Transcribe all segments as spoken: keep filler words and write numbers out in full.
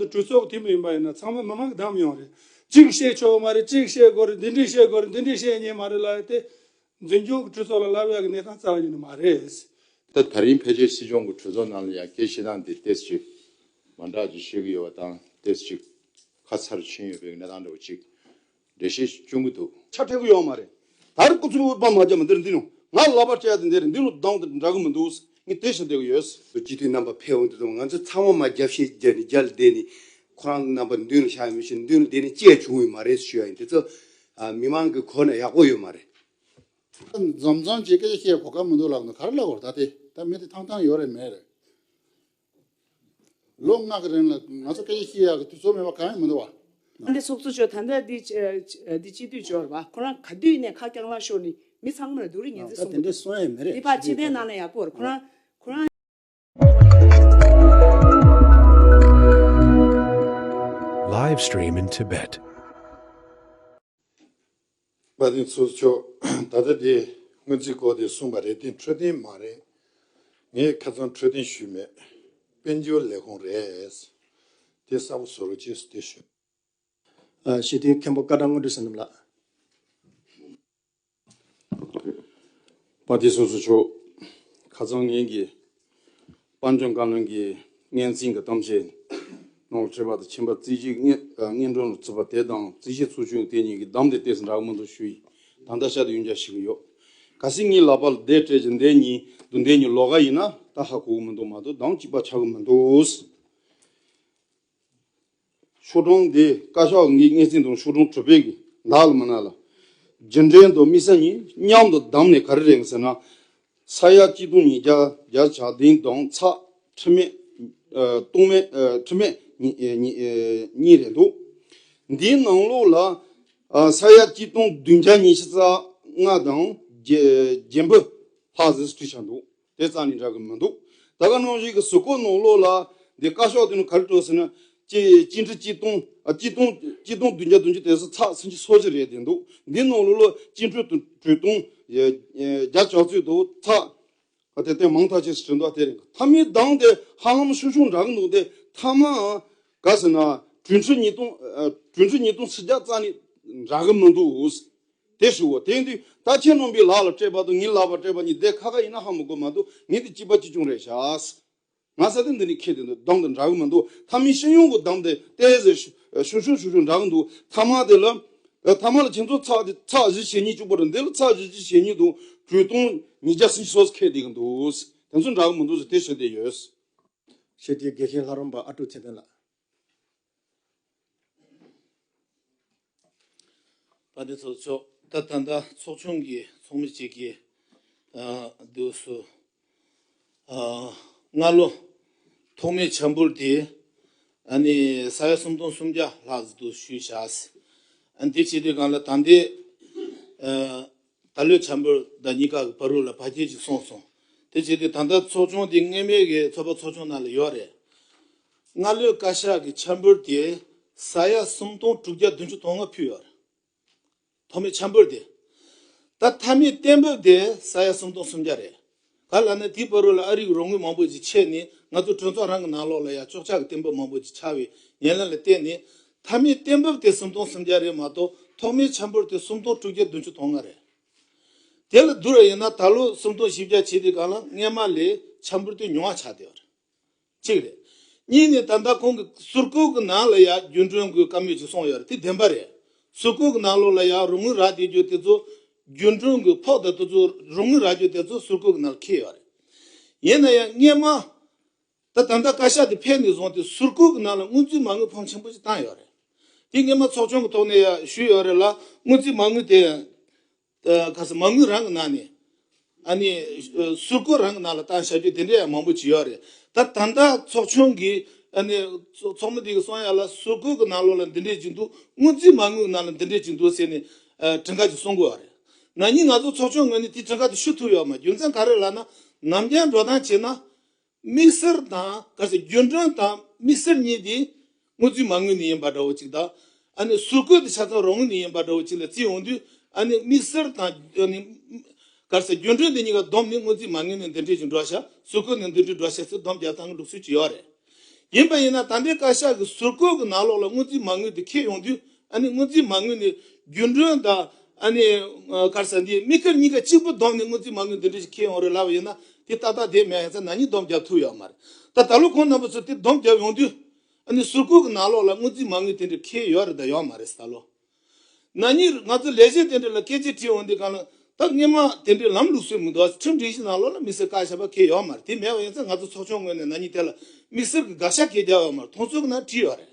གྲོས་ཚོགས་འཐུས་མི་ཡིན་པ་ཡིན་ན་ཚང་མ་མི་མང་གི་བདམས་ཡོང་རེད། གཅིག་བཤད་ཆོག་གི་མ་རེད། གཅིག་བཤད་དགོས་རེད། འདི་འདྲས་བཤད་དགོས་རེད། འདི་འདྲས་བཤད་ཉན་མ་རེད་ལབ་ཡ་དེ་འཛིན་སྐྱོང་གི་གྲོས་ཚོགས་ལ་ལབ་ཡ་གི་གནས་སྟངས་རྩ་བ་ཉིད་ནས་མ་རེད། ད་ད་རིང་ཕལ་ཆེར་སྲིད་སྐྱོང་གི་གྲོས་ཚོགས་ནང་ལ་ཡང་སྐད་བཤད་སྟངས་འདི་ཏོག་ཙམ་མ་འདྲ་ཅིག་བཤད་ཀྱི་ཡོད་པ་དང་ཏོག་ཙམ་ཁ་ཚར་ཕྱིན་ཡོད་པའི་གནས་སྟངས་འདྲ་བོ་ཅིག་འགྲེལ་བཤད་སྐྱོན་གྱི་འདུག་ཆ་འཕྲད་ཀྱི་ཡོད་མ་རེད། ད་རེས་སྐུ་ཚབ་པ་མ་རྒྱབ་མ་འདིར་འདི་ནོ་ང་ལབ་པ་བྱས་ཏེ་འདིར་འདི་ལོ་གདོང་དེ་འདྲ་གི་མི་འདུག་ངས་དེ་བཤད་བསྡད་ཀྱི་ཡོད། སྤྱི་འཐུས་རྣམ་པ་ཕེབས་འོང་དུས་ང་ཚོ་ཚང་མ་མ་རྒྱབ་བཤད་རྒྱབ་ནས་རྒྱབ་བསྡད་ནས་ཁོ་རང་རྣམ་པ་མདུན་ལ་བཞག་ཡོད་མི་ཤེས། མདུན་ལ་བསྡད་ནས་ཅི་ཡང་བྱུང་ཡོད་མ་རེད་ཞུ་ཡ་ཡིན། དེ་ཚོ་མི་མང་གི་གོ་ན་ཡག་པོ་ཡོད་མ་རེད། འཛོམས་འཛོམས་ཀྱི་སྐད་ཆ་བཤད་གོ་སྐབས་མི་འདུག་ལབ་ན་ག་རེ་ལབ་དགོས་རེད། ད་ལྟའི་ད་མི་དེ་ཐང་ཐང་ཡོད་རེད་མེད་རེད། ལོ་ལྔ་གི་རིང་ལ་ང་ཚོ་སྐད་ཆ་བཤད་ཡག་གི་དུས་ཚོད་མེད་པ་གང་ཡང་མི་འདུག་བ། ད་འདི་ཚོགས་གཙོ་མཆོག་ད་ལྟ་འདི་འདི་སྤྱི་འཐུས་མཆོག་རེད་བ། ཁོ་རང་ག་དུས་ནས་ཁ་རྐྱང་ལ་ཤོར་ནས་མི་ཚང་མ་ལ་སྡུག་རུས་ངན་ཚིག་ད་གསུང་དེ་གི་འདྲ་འདུག་གསུང་ཡ་མེད་རེད། འདི་ཕར་སྤྱི་ཕན་ནང་ལ་ཡག་པོ་རེད། ཁོ་རང་ཁོ་རང་། Live stream in Tibet. དཔལ་ལྡན་ཚོགས་གཙོ་མཆོག་ད་ལྟ་དེ་སྔོན་རྩིས་སྐོར་དེ་གསུངས་པ་རེད་དེ་འཕྲོད་བསྟེན་མ་རེད། ངས་ཁ་སང་འཕྲོད་བསྟེན་ཞུས་མེད། དཔལ་འབྱོར་ལས་ཁུངས་རེད། དེ་གསལ་པོ་བཟོ་རོགས་བྱེད་ཟེར་དེ་ཞུས། ཨ་སྤྱི་འཐུས་མཁན་པོ་བཀའ་དྲིན་དངོས་གྲུབ་བསོད་ནམས་ལགས། དཔལ་ལྡན་ཚོགས་གཙོ་མཆོག་ཁ་སང་ངེད་ཀྱི་དཔལ་འབྱོར་བཀའ་བློན་གྱི་སྙན་འཛིན་གྱི་གཏམ་བཤད་ནང་ལ་འཕྲད་པ་དང་ཁྱིམ་པ་རྩིས་ཞིབ་སྙན་སྙན་སྒྲོན་ལ་བཙུད་པ་དེ་དང་རྩིས་ཞིབ་ཚོགས་ཆུང་དེ་གཉིས་ཀྱི་གདམ་དེ་ཏོག་ཙམ་འདྲ་གི་མི་འདུག་ཞུ་ཡིན། ད་ལྟ་ཤ་དེ་ཡོན་ཆབ་ཞིག་ཡོད། གལ་སྲིད་ངའི་ལག་པ་ལ་དེ་སྤྲད་ཀྱི་འདི་གཉིས་དུ་འདི་གཉིས་ལོགས་ཀ་ཡིན་ན་ད་ཧ་གོ་གི་མི་འདུག་མ་གཏོགས་གདམ་གཅིག་པ་ཆགས་ཀྱི་མི་འདུག་ཤོག་གྲངས་འདི་བཀའ་ཤག་ངའི་སྙན་འཛིན་དང་ཤོག་གྲངས་དྲུག་པའི་གི་ནང་ལ་མི་ནང་ལ། རྒྱུན་འབྲེལ་དང་དམིགས་བསལ་གཉིས་མཉམ་དུ་བདམས་ནས་ག་རེ་རེད་ཟེར་ན། ས་ཡ་གཅིག་སྟོང་ཉིས་བརྒྱ་བརྒྱད་ཅུ་གྱ་བདུན་དང་ཚེག་ཁྲི་མེད་ཨ་སྟོང་མེད་ཨ་ཁྲི་མེད་གཉིས་ཨ་གཉིས་ཨ་གཉིས་རེད་འདུག་འདིའི་ནང་ལོགས་ལ་ཨ་ས་ཡ་གཅིག་སྟོང་བདུན་བརྒྱ་ཉི་ཤུ་རྩ་ལྔ་དང་བརྒྱད་བརྒྱད་འབུམ་ལྷག་ཙམ་བྲིས་ཆགས་འདུག་དེ་རྩ་ནས་འདྲ་གི་མི་འདུག་ད་ག་ནང་བཞིན་གྱི་ཟུར་བཀོད་ནང་ལོགས་ལ་འདི་བཀའ་ཤག་དེ་ནི་ག་རེ་བྲིས་ཟེར་ན། ཅི་ཅི་འཕྲི་ཅི་སྟོང་ཨ་ཅི་སྟོང་ཅི་སྟོང་བདུན་བརྒྱ་བདུན་ཅུ་དེ་ཚོ་ཚེག་སུམ་ཅུ་སོ་བཞི་རེད་དེ་འདུག་འདི་ནང་ལོགས་ལ་ཅི་འཕྲི་དྲུག་སྟོང་བརྒྱ་བྱ་ཚུལ་དུ་ཚེག་ཨ་དེ་དེ་མང་ཐག་ཆོད་ཟེར་འདུག་དེ་རིང་མཐའ་མའི་གདམ་དེ་ཧ་ལམ་ཤུགས་ཆུང་འདྲ་གི་འདུག་དེ་མཐའ་མ་ག་ཟེར་ན་དྲུག་འཕྲི་ཉིས་སྟོང་ཨ་དྲུག་འཕྲི་ཉིས་སྟོང་ཕྱེད་བརྒྱ་རྩ་ནས་འདྲ་གི་མི་འདུག་དེ་ཞུ་བ་དེ་དུས་ད་ཁྱེད་རྣམ་པའི་ལག་ལ་སྤྲད་པ་དང་ངའི་ལག་པ་སྤྲད་པ་གཉིས་དེ་ཁ་ཁ་ཡིན་ན་ཧ་མི་གོ་མ་གཏོགས་ངས་དེ་གཅིག་པ་གཅིག་རྐྱང་རེད་ཤག་ང་ས་དེ་འདི་ནས་ཁྱེད་དེ་འདི་གདམ་དེ་འདྲ་གི་མི་འདུག་མཐའ་མའི་སྤྱི་ཡོངས་ཀྱི་གདམ་དེ་ཏོག་ཙམ་ཤུགས་ཆུང་ཤུགས་ཆུང་འདྲ་གི་འདུག་མཐའ་མ་དེ་ལ་མཐའ་མ་ལ་ཁྱེད་ཚོ་ཚེག་ཚེག་བཞི་ཞེ་གཉིས་བཅུག་པ་རེད། འདི་ལ་ཚེག་བཞི་བཅུ་ཞེ་གཉིས་དང་དྲུག་སྟོང་ཉིས་བརྒྱ་སུམ་ཅུ་སོ་ཁེལ་བསྡད་གི་འདུག་དེ་ཚོ་འདྲ་གི་མི་འདུག་ཟེར་དེ་བཤད་བསྡད་ཡོད། ཞེས་དེ་དགེ་བཤེས་ལྷ་རམས་པ་ཨ་ཀྲུག་ཚེ་བརྟན་ལགས། དཔལ་ལྡན་ཚོགས་གཙོ་མཆོག་ད་ད་ལྟ་ཚོགས་ཆུང་གི་ཚོགས་མི་གཅིག་གིས་ཨ་འདུག་སུ་ཨ་སྔ་ལོ་ཐོག་མའི་ཆ་འབོར་དེ་ཨ་ནི་ས་ཡ་སུམ་སྟོང་སུམ་བརྒྱ་ལྷག་ཙམ་འདུག་ཞུས་བཞག་ཨ་ནི་དེ་བྱེད་དུས་སྒང་ལ་ད་ལྟའི་ཨ་ད་ལོའི་ཆ་འབོར་དང་གཉིས་ཀ་གི་བར་རུ་ལ་བར་ཁྱད་ཅིག་སོང་སོང་། དེ་བྱེད་དུས་ད་ལྟ་ཚོགས་ཆུང་དེ་སྔོན་མའི་གི་ཚོགས་པ་ཚོགས་ཆུང་ནང་ལ་ཡོད་རེད། སྔ་ལོའི་བཀའ་ཤག་གི་ཆ་འབོར་དེ་ས་ཡ་སུམ་སྟོང་དྲུག་བརྒྱ་བདུན་ཅུ་དོན་ལྔ་ཕུལ་ཡོད་རེད། ཐོག་མའི་ཆ་འབོར་དེ། ད་མཐའ་མའི་གཏན་འབེབས་དེ་ས་ཡ་སུམ་སྟོང་སུམ་བརྒྱ་རེད། ག་ལབ་ན་དེའི་བར་རུ་ལ་ཨ་རིའི་རོགས་དངུལ་མང་པོ་ཅིག་ཆད་ནས་ང་ཚོ་གྲོས་ཚོགས་རང་གི་ནང་ལོགས་ལ་ཡང་གཅོག་ཆ་གི་གཏན་འབེབས་མང་པོ་ཅིག་ཆགས་པའི་ཉེར་ལེན་ལ་བརྟེན་ནས་མཐའ་མའི་གཏན་འབེབས་དེ་སུམ་སྟོང་སུམ་བརྒྱ་རེད་མ་གཏོགས་ཐོག་མའི་ཆ་འབོར་དེ་སུམ་སྟོང་དྲུག་བརྒྱ་བདུན་ཅུ་དོན་ལྔ་རེད། དེ་ལ་བསྡུར་བ་ཡིན་ན་ད་ལོ་སུམ་སྟོང་བཞི་བརྒྱ་བྱས་དུས་སྒང་ལ་སྔོན་མ་ལས་ཆ་འབོར་དེ་ཉུང་བ་ཆགས་བསྡད་པ་རེད། གཅིག་རེད། གཉིས་ནི་ད་ལྟ་ཁོང་གི་ཟུར་བཀོད་ཀྱི་ནང་ལ་ཡང་རྒྱུན་གྲོན་གྱི་བཀའ་མོལ་ཅིག་གསུངས་ཡོད་རེད། དེ་བདེན་པ་རེད། ཟུར་བཀོད་ཀྱི་ནང་ལོགས་ལ་ཡང་རོགས་དངུལ་རག་བསྡད་རྒྱུ་དེ་ཚོ་རྒྱུན་གྲོན་གྱི་ཕོགས་དང་དེ་ཚོ་རོགས་དངུལ་རག་རྒྱུ་དེ་ཚོ་ཟུར་བཀོད་ཀྱི་ནང་ལ་འཁེལ་ཡོད་རེད། ཡིན་ན་ཡང་སྔོན་མ་ད་ད་ལྟ་བཀའ་ཤག་དེ་ཕེབས་ནས་བཟུང་སྟེ་ཟུར་བཀོད་ཀྱི་ནང་ལ་སྔོན་རྩིས་མ་དངུལ་ཕོན་ཆེན་པོ་ཞིག་བཏང་ཡོད་རེད། དེ་སྔོན་མ་ཚོགས་ཆུང་གི་ཐོག་ནས་ཡང་ཞུས་ཡོད་རེད་ལ་སྔོན་རྩིས་མ་དངུལ་དེ་ཡང་། ཨ་ག་ས་མ་དངུལ་རང་གི་ནང་ནས་ཨ་ནི་ཨ་ཟུར་བཀོད་རང་གི་ནང་ལ་བཏང་བཞག་རྒྱུ་དེ་འདྲ་ཡང་མང་པོ་ཅིག་ཡོད་རེད། ད་ད་ལྟ་ཚོགས་ཆུང་གིས་ཨ་ནི་ཚོགས་ཚོགས་མི་དེ་གིས་གསུང་ཡ་ལ་ཟུར་བཀོད་ཀྱི་ནང་ལོགས་ལ་འདི་འདྲས་ཅིག་འདུག་སྔོན་རྩིས་མ་དངུལ་ནང་ལ་འདི་འདྲས་ཅིག་འདུག་ཟེར་ནས་ཨ་གྲངས་ཀ་ཅིག་གསུང་གི་ཡོད་རེད། ན་ནིང་ང་ཚོ་ཚོགས་ཆུང་ངོས་ནས་དེ་གྲངས་ཀ་དེ་ཞུ་ཐུབ་ཡོད་མ་རེད། རྒྱུ་མཚན་ག་རེ་ལབ་ན་ནམ་རྒྱུན་འགྲོ་སྟངས་བྱས་ན། དམིགས་བསལ་དང་ག་ཚོད་རྒྱུན་གྲོན་དང་དམིགས་བསལ་གཉིས་དེ་སྔོན་རྩིས་མ་དངུལ་ནས་ཡིན་པ་འདྲ་བོ་ཅིག་དང་། ཨ་ནི་ཟུར་བཀོད་དེ་ཆ་ཚང་རོགས་དངུལ་ནས་ཡིན་པ་འདྲ་བོ་ཅིག་ལ་བརྩིས་ཡོང་དུས་ཨ་ནི་དམིགས་བསལ་དང་ཨ་ནི་ག་ཚོད་རྒྱུན་གྲོན་དེ་གཉིས་ཀ་བསྡོམས་ནས་སྔོན་རྩིས་མ་དངུལ་ནས་འདི་འདྲས་ཅིག་འགྲོ་ཤག་ཟུར་བཀོད་ནས་འདི་འདྲས་འགྲོ་ཤག་ཟེར་བསྡོམས་རྒྱག་སྟངས་ཀྱི་ལུགས་སྲོལ་ཅིག་ཡོད་རེད། ཡིན་པ་ཡིན་ན་ད་ལྟའི་བཀའ་ཤག་གི་ཟུར་བཀོད་ཀྱི་ནང་ལོགས་ལ་སྔོན་རྩིས་མ་དངུལ་དེ་འཁྱེར་ཡོང་དུས། ཨ་ནི་སྔོན་རྩིས་མ་དངུལ་ནི་རྒྱུན་གྲོན་དང་། ཨ་ནི་ག་རེ་ཟེར། འདི་དམིགས་བཀར་གཉིས་ཀ་གཅིག་པུ་བསྡོམས་ནས་སྔོན་རྩིས་མ་དངུལ་འདི་འདྲ་ཞིག་འཁྱེར་ཡོང་རེད་ལབ་པ་ཡིན་ན། དེ་ཏག་ཏག་བསྡད་མེད། ཡིན་ཙང་ན་ནིང་བསྡོམས་རྒྱབ་ཐུབ་ཡོད་མ་རེད། ད་ད་ལོ་ཁོང་རྣམ་པ་ཚོ་དེ་བསྡོམས་རྒྱབ་ཡོང་དུས། ཨ་ནི་ཟུར་བཀོད་ཀྱི་ནང་ལོགས་ལ་སྔོན་རྩིས་མ་དངུལ་དེ་འདྲ་འཁྱེར་ཡོད་རེད་དང་ཡོད་མ་རེད། ད་ལོ། ན་ནིང་ང་ཚོ་ལས་བྱེད་དེ་འདྲ་ལ་སྐད་ཆ་དྲིས་འོང་དུས་སྒང་ལ། ད་སྔོན་མ་དེ་འདྲའི་ལམ་ལུགས་སྲོལ་མི་འདུག་ཁྲིམས་སྒྲིག་གཞི་ནང་ལོགས་ལ་དམིགས་བསལ་བཀའ་ཤག་པ་འཁྱེར་ཡོད་མ་རེད། དེ་མེད་པ་ཡིན་ཙང་ང་ཚོ་ཚོགས་ཆུང་ངོས་ནས་ན་ནིང་དེ་ལ་དམིགས་བསལ་གྱི་དགག་བྱ་འཁྱེར་བསྡད་ཡོད་མ་རེད། མཐོང་ཚུལ་གྱི་ནང་བྲིས་ཡོད་རེད།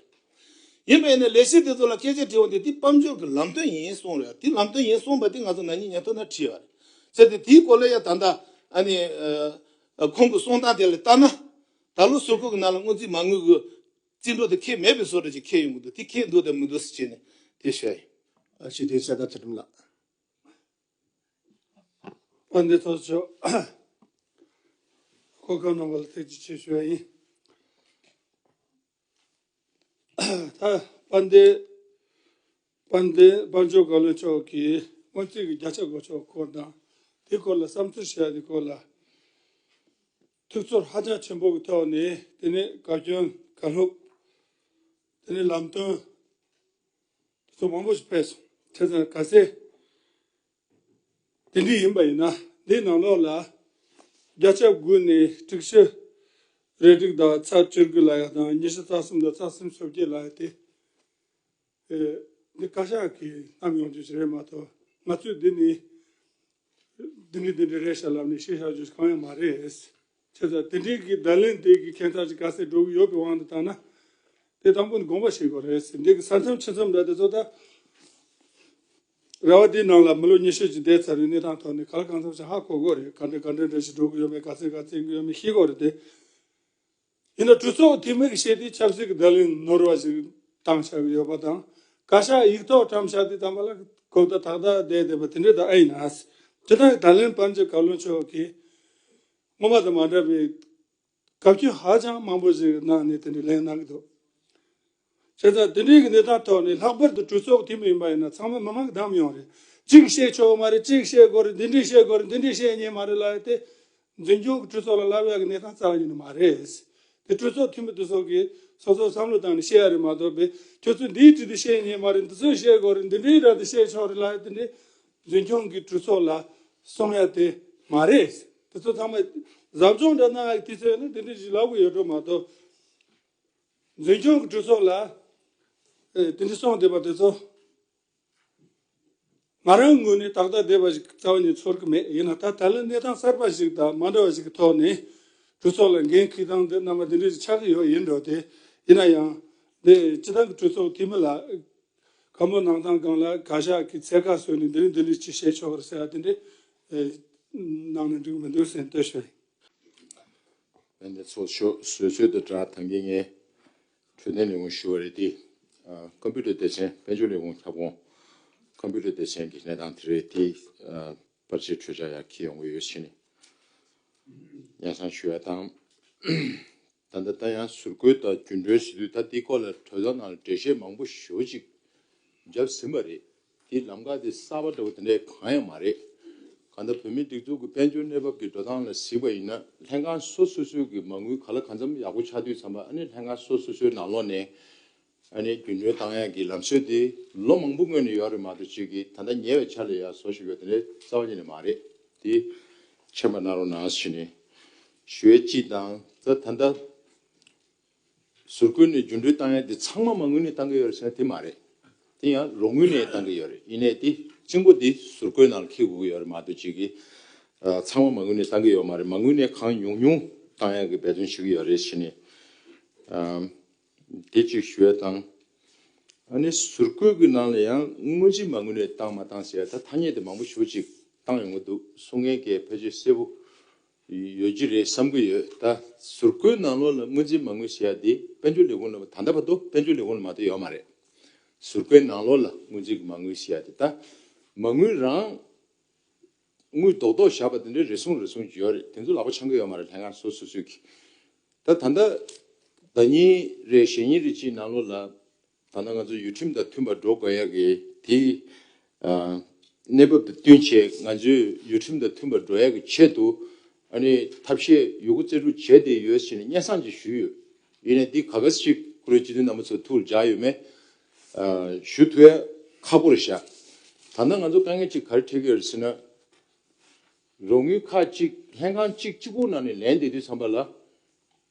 ཡིན་པ་ཡིན་ན་ལས་བྱེད་དེ་ཚོ་ལ་སྐད་ཆ་དྲིས་འོང་དུས། དེ་དཔལ་འབྱོར་གྱི་ལམ་སྟོན་ཡིན་གསུངས་རེད། དེ་ལམ་སྟོན་ཡིན་གསུངས་པ་དེ་ང་ཚོ་ན་ནིང་ཉིན་ཐོ་ནང་བྲིས་ཡོད་རེད། བྱས་ཏེ་དེའི་སྐོར་ལ་ཡང་ད་ལྟ་ཨ་ནི་ཨ་ཁོང་གི་གསུང་སྟངས་དེ་ལ་ལྟ་ན། ད་ལོ་ཟུར་བཀོད་ཀྱི་ནང་ལ་སྔོན་རྩིས་མ་དངུལ་གྱི་རྩིས་འགྲོ་དེ་འཁྱེར་མེད་པའི་བཟོ་འདྲ་ཅིག་འཁྱེར་ཡོང་གི་འདུག་དེ་འཁྱེར་འདུག་དང་མི་འདུག་ཟེར་བྱས་ནས་དེ་བཤད་ཡིན། ཨ། ཞུ་དོན་གསལ་ཐང་ཚུལ་ཁྲིམས་ལགས། དཔལ་ལྡན་ཚོགས་གཙོ། སྐུ་ཁམས་རྣམ་པ་ལ་ཐུགས་རྗེ་ཆེ་ཞུ་བ་ཡིན། ད་དཔལ་ལྡན། དཔལ་ལྡན་དཔལ་འབྱོར་བཀའ་བློན་མཆོག་གིས་སྔོན་རྩིས་ཀྱི་བརྒྱ་ཆ་དགུ་ཅུ་སྐོར་དང་། དེའི་སྐོར་ལ་བསམ་ཚུལ་བཤད་དེ་སྐོར་ལ་ཐུགས་ཚོར་ཧ་ཅང་ཆེན་པོ་གི་ཐོག་ནས། དེ་ནས་བཀའ་བཀྱོན་བཀའ་སློབ། དེ་ནས་ལམ་སྟོན་དེ་ཚོ་མང་པོ་ཞིག་ཕེབས་སོང་། བྱས་ཙང་གལ་སྲིད་དེ་འདྲ་ཡིན་པ་ཡིན་ན། འདིའི་ནང་ལོགས་ལ་བརྒྱ་ཆ་དགུ་ནས་དྲུག་ཅུ་རེ་དྲུག་དང་ཚེག་བཅུ་དགུ་ལབ་ཡག་དང་། ཉི་ཤུ་རྩ་གསུམ་དང་ཚེག་སུམ་ཅུ་སོ་བརྒྱད་ལབ་ཡག་དེ། ཨེ། འདི་བཀའ་ཤག་གིས་བསྣམས་ཡོང་རྒྱུ་ཞིག་རེད་མ་གཏོགས། ང་ཚོས་འདི་ནི་འདི་འདྲ་འདི་འདྲ་རེད་ཤག་ལབ་ནས་བཤད་བཞག་རྒྱུ་ཞིག་གང་ཡང་མ་རེད། བྱས་ཙང་དེ་འདྲའི་གི་བརྡ་ལན་དེ་གི་ཁྱད་མཚར་ཅིག་ག་ཚོད་འགྲོ་གི་ཡོད་པའི་དབང་དུ་བཏང་ན། དེ་དང་པོ་ནས་དགོངས་པ་བཞེས་དགོས་རེད། འདི་གི་ས་མཚམས་ཕྱེད་མཚམས་འདྲ་དེ་ཚོ་ད་རེ་བ་དེའི་ནང་ལ་མི་ལོ་ཉི་ཤུ་ཅིག་བསྡད་ཚར་བའི་གནས་སྟངས་ཐོག་ནས་གང་ལ་གང་འཚམ་ཞིག་ཧ་གོ་དགོས་རེད། ག་འདྲ་ག་འདྲ་འདྲ་ཞིག་འགྲོ་གི་ཡོད་མེད། ག་ཚོད་ག་ཚོད་ཡོད་མེད་ཤེས་དགོས་རེད་དེ། ཡིན་ན་གྲོས་ཚོགས་འཐུས་མི་གི་བཤད་དེ་ཆབ་སྲིད་ཀྱི་བརྡ་ལན་ནོར་བ་ཞིག་བཏང་བཞག་གི་ཡོད་པ་དང་། བཀའ་ཤག་ཡིག་ཐོག་བཀྲམ་བཞག་དེ་ཙམ་པ་ལ་གོ་བརྡ་ཏག་ཏག་བསྡད་བསྡད་པ་དེ་འདྲ་ད་ཨེ་ཡིན་ན། སྤྱིར་བཏང་གི་ད་ལན་དཔལ་འབྱོར་བཀའ་བློན་མཆོག་གིས་སྔོན་མ་དང་མ་འདྲ་བའི་བཀའ་བཀྱོན་ཧ་ཅང་མང་པོ་ཞིག་གནང་ནས་དེ་འདྲའི་ལན་གནང་གི་འདུག་བྱས་ཙང་དེ་འདྲའི་གི་གནས་སྟངས་ཐོག་ནས། ལྷག་པར་དུ་གྲོས་ཚོགས་འཐུས་མི་ཡིན་པ་ཡིན་ན་ཚང་མ་མི་མང་གི་གདམ་ཡོང་རེད། གཅིག་བཤད་ཆོག་མ་རེད། གཅིག་བཤད་དགོས་རེད། འདི་འདྲས་བཤད་དགོས་རེད། འདི་འདྲས་བཤད་ཉན་མ་རེད་ལབ་ཡག་དེ། འཛིན་སྐྱོང་གི་གྲོས་ཚོགས་ལ་ལབ་ཡག་གི་གནས་སྟངས་རྩ་བ་ཉིད་ནས་མ་རེད། དེ་གྲོས་ཚོགས་འཐུས་མི་དེ་ཚོ་གིས་སོ་སོ་བསམ་བློ་བཏང་ནས་བཤད་ཡག་རེད་མ་གཏོགས་པའི། ཁྱོད་ཚོས་འདིའི་དྲི་དེ་བཤད་ཉན་མ་རེད། འདི་ཚོས་བཤད་དགོས་རེད། འདི་འདྲའི་ར་དེ་བཤད་ཆོག་རེད་ལབ་ཡག་དེ་འདྲའི་འཛིན་སྐྱོང་གི་གྲོས་ཚོགས་ལ་གསུང་ཡག་དེ་མ་རེད། དེ་ཚོ་ཚང་མ་ཟབ་སྦྱོང་འདྲ་གནང་ཡག་དུས་ཚོད་ནི་དེ་འདྲ་ཞིག་ལབ་དགོས་ཡོད་འགྲོ་མ་གཏོགས། འཛིན་སྐྱོང་གི་གྲོས་ཚོགས་ལ་ཨེ་དེ་འདྲ་གསུངས་བསྡད་པ་དེ་ཚོ་ང་རང་ངོས་ནས་ཏག་ཏག་བསྡད་པ་ཞིག་རྩ་བ་ནས་ཚོར་གི་མེད། ཡིན་ན་ད་ད་ལན་གནས་སྟངས་གསར་པ་ཞིག་དང་མ་འདྲ་བ་ཞིག་གི་ཐོག་ནས་གྲོས་ཚོགས་ལ་འགན་འཁྱེར་སྟངས་དེ་རྣམ་པ་འདི་འདྲ་ཞིག་ཆགས་ཀྱི་ཡོད། ཡིན་འགྲོ་དེ། ཡིན་ན་ཡང་འདི་སྤྱི་བཏང་གི་གྲོས་ཚོགས་འཐུས་མི་ལ་བཀའ་མོལ་གནང་སྟངས་སྒང་ལ་བཀའ་ཤག་གིས་ཚད་བཀག་བཟོས་ནས་འདི་རིང་འདི་འདྲ་ཞིག་བཤད་ཆོག་གི་རེད་ཟེར་ཡག་དེ་འདྲ་ཨེ་གནང་ན་འགྲིག་གི་མི་འདུག་ཟེར་ནས་བསྟོད་ཞུ་བ་ཡིན། དཔལ་ལྡན་ཚོགས་གཙོ། བཟོད་གསོལ་དང་སྦྲགས་ད་གིན་ངས་འཕྲོད་བསྟེན་ལས་ཁུངས་ཞུ་བ་རེད་དེ། ཨ། ཀམ་པུ་ཊར་སྡེ་ཚན། དཔལ་འབྱོར་ལས་ཁུངས་ཁྱབ་ཁོངས་ཀམ་པུ་ཊར་སྡེ་ཚན་གྱི་གནས་སྟངས་དེ་རེད་དེ། ཨ། པར་ཆས་འཕྲུལ་ཆས་ཡར་འཁྱེར་ཡོང་གི་ཡོད་ཕྱིན་ནས་སྙན་སེང་ཞུ་ཡ་དང་། ད་ལྟ་ད་ཡང་ཟུར་བཀོད་དང་རྒྱུན་གྲོན་ཟེར་དུས། ད་འདིའི་སྐོར་ལ་གྲོས་ཚོགས་ནང་ལ་འགྲེལ་བཤད་མང་པོ་ཞེ་པོ་ཅིག་བརྒྱབ་ཟིན་པ་རེད། དེའི་ལམ་ཁ་དེ་གསར་པ་འདྲ་བོ་དེ་འདྲ་གང་ཡང་མ་རེད། གང་ལྟར་བོད་མིའི་སྒྲིག་འཛུགས་ཀྱི་དཔལ་འབྱོར་གནས་བབ་ཀྱི་འགྲོ་སྟངས་ལ་གཟིགས་པ་ཡིན་ན། ལྷན་ཁང་སོ་སོ་སོའི་གི་མ་དངུལ་ག་ལ་གང་འཚམ་ཡག་པོ་ཆགས་དུས་ཙམ་པ། ཨ་ནི་ལྷན་ཁང་སོ་སོ་སོའི་ནང་ལོགས་ནས་ཨ་ནི་རྒྱུན་གྲོན་བཏང་ཡག་གི་ལམ་སྲོལ་དེ་ལོ་མང་པོ་སྔོན་ནས་ཡོད་རེད་མ་གཏོགས། ཅིག་གིས་ད་ལྟ་ཉེ་བའི་ཆར་ལ་ཡར་བཟོ་བཞིན་ཡོད་དེ་འདྲ་རྩ་བ་ཉིད་ནས་མ་རེད། དེ་མཁྱེན་པ་གནང་རོགས་གནང་ཞུས་ནས་ཞུ་ཡས་གཅིག་དང་། ད་ད་ལྟ་ཟུར་བཀོད་ནས་རྒྱུན་གྲོན་བཏང་ཡག་འདི་ཚང་མ་མ་དངུལ་ནས་བཏང་གི་ཡོད་རེད་ཟེར་ན་དེ་མ་རེད། དེ་ཡང་རོགས་དངུལ་ནས་བཏང་གི་ཡོད་རེད། ཡིན་ནའི་དེ་གཅིག་པོ་དེ་ཟུར་བཀོད་ནང་ལ་འཁྱེར་དགོས་ཀྱི་ཡོད་རེད་མ་གཏོགས། ཅིག་གིས་ཨ་ཚང་མ་མ་དངུལ་ནས་བཏང་གི་ཡོད་མ་རེད། མ་དངུལ་ནས་གང་ཉུང་ཉུང་བཏང་ཡག་གི་འབད་བརྩོན་བྱེད་ཀྱི་ཡོད་རེད་ཟེར་ནས། ཨ། དེ་གཅིག་ཞུ་ཡ་དང་། ཨ་ནི་ཟུར་བཀོད་ཀྱི་ནང་ལ་ཡང་སྔོན་རྩིས་མ་དངུལ་ནས་བཏང་མ་བཏང་ཟེར་ཡ་ད་ཐ་སྙད་དེ་མང་པོ་ཞེ་པོ་ཅིག་བཏང་ཡོང་གི་འདུག་གསུང་མཁན་གྱིས་ཕལ་ཆེར་གསལ་པོ་ཡོད་ཀྱི་རེད་བསམ་གྱི་ཡོད། ད་ཟུར་བཀོད་ནང་ལོགས་ལ་སྔོན་རྩིས་མ་དངུལ་ཟེར་ཡ་དེ་དཔལ་འབྱོར་ལས་ཁུངས་ལ་ད་ལྟ་བར་དུ་དཔལ་འབྱོར་ལས་ཁུངས་ལ་མ་གཏོགས་ཡོད་མ་རེད། ཟུར་བཀོད་ནང་ལོགས་ལ་སྔོན་རྩིས་ཀྱི་མ་དངུལ་ཟེར་ཡ་དེ། ད་མ་དངུལ་རང་དངུལ་རྡོག་རྡོག་བཞག་པ་དེ་འདྲའི་རེ་ཟུང་རེ་ཟུང་ཅིག་ཡོད་རེད། དེ་ཚོ་ལག་པ་འཆང་གི་ཡོད་མ་རེད། ལྷན་ཁང་སོ་སོ་སོས་ཀྱིས། ད་ད་ལྟ་ཟླ་ཉིན་རེ་གཞེས་ཉིན་རེ་གཅིག་ནང་ལོགས་ལ་ད་ལྟ་ང་ཚོ་ཡུལ་ཁྲིམས་དང་མཐུན་པར་འགྲོ་དགོས་ཡག་གི་དེའི་ཨ་གནས་བབ་དང་བསྟུན་བྱས། ང་ཚོས་ཡུལ་ཁྲིམས་དང་མཐུན་པར་འགྲོ་ཡག་གི་ཆེད་དུ་ཨ་ནི་ཐབས་ཤེས་ཡོད་རྒུ་རྩལ་སྤྲུགས་བྱས་བསྡད་ཡོད་ཟེར་ནས་སྙན་སེང་ཅིག་ཞུས་ཡོད། ཡིན་ནའི་འདི་ག་ག་ཞིག་ཁོ་རའི་སྤྱི་འཐུས་རྣམ་པ་ཚོ་ཐུགས་ལ་འཇགས་ཡོད་མེད་ཞུ་ཐུབ་ཡ་ཁག་པོ་རེད་ཤག་ད་ལྟ་ང་ཚོ་དཀའ་ངལ་ཅིག་ག་རེ་འཕྲད་ཀྱི་ཡོད་རེད་ཟེར་ན། རོགས་དངུལ་ཁག་ཅིག་ལྷན་ཁང་གཅིག་གཅིག་པོ་ནང་ནས་ལེན་བསྡད་དུས་ཙམ་པ་ལ།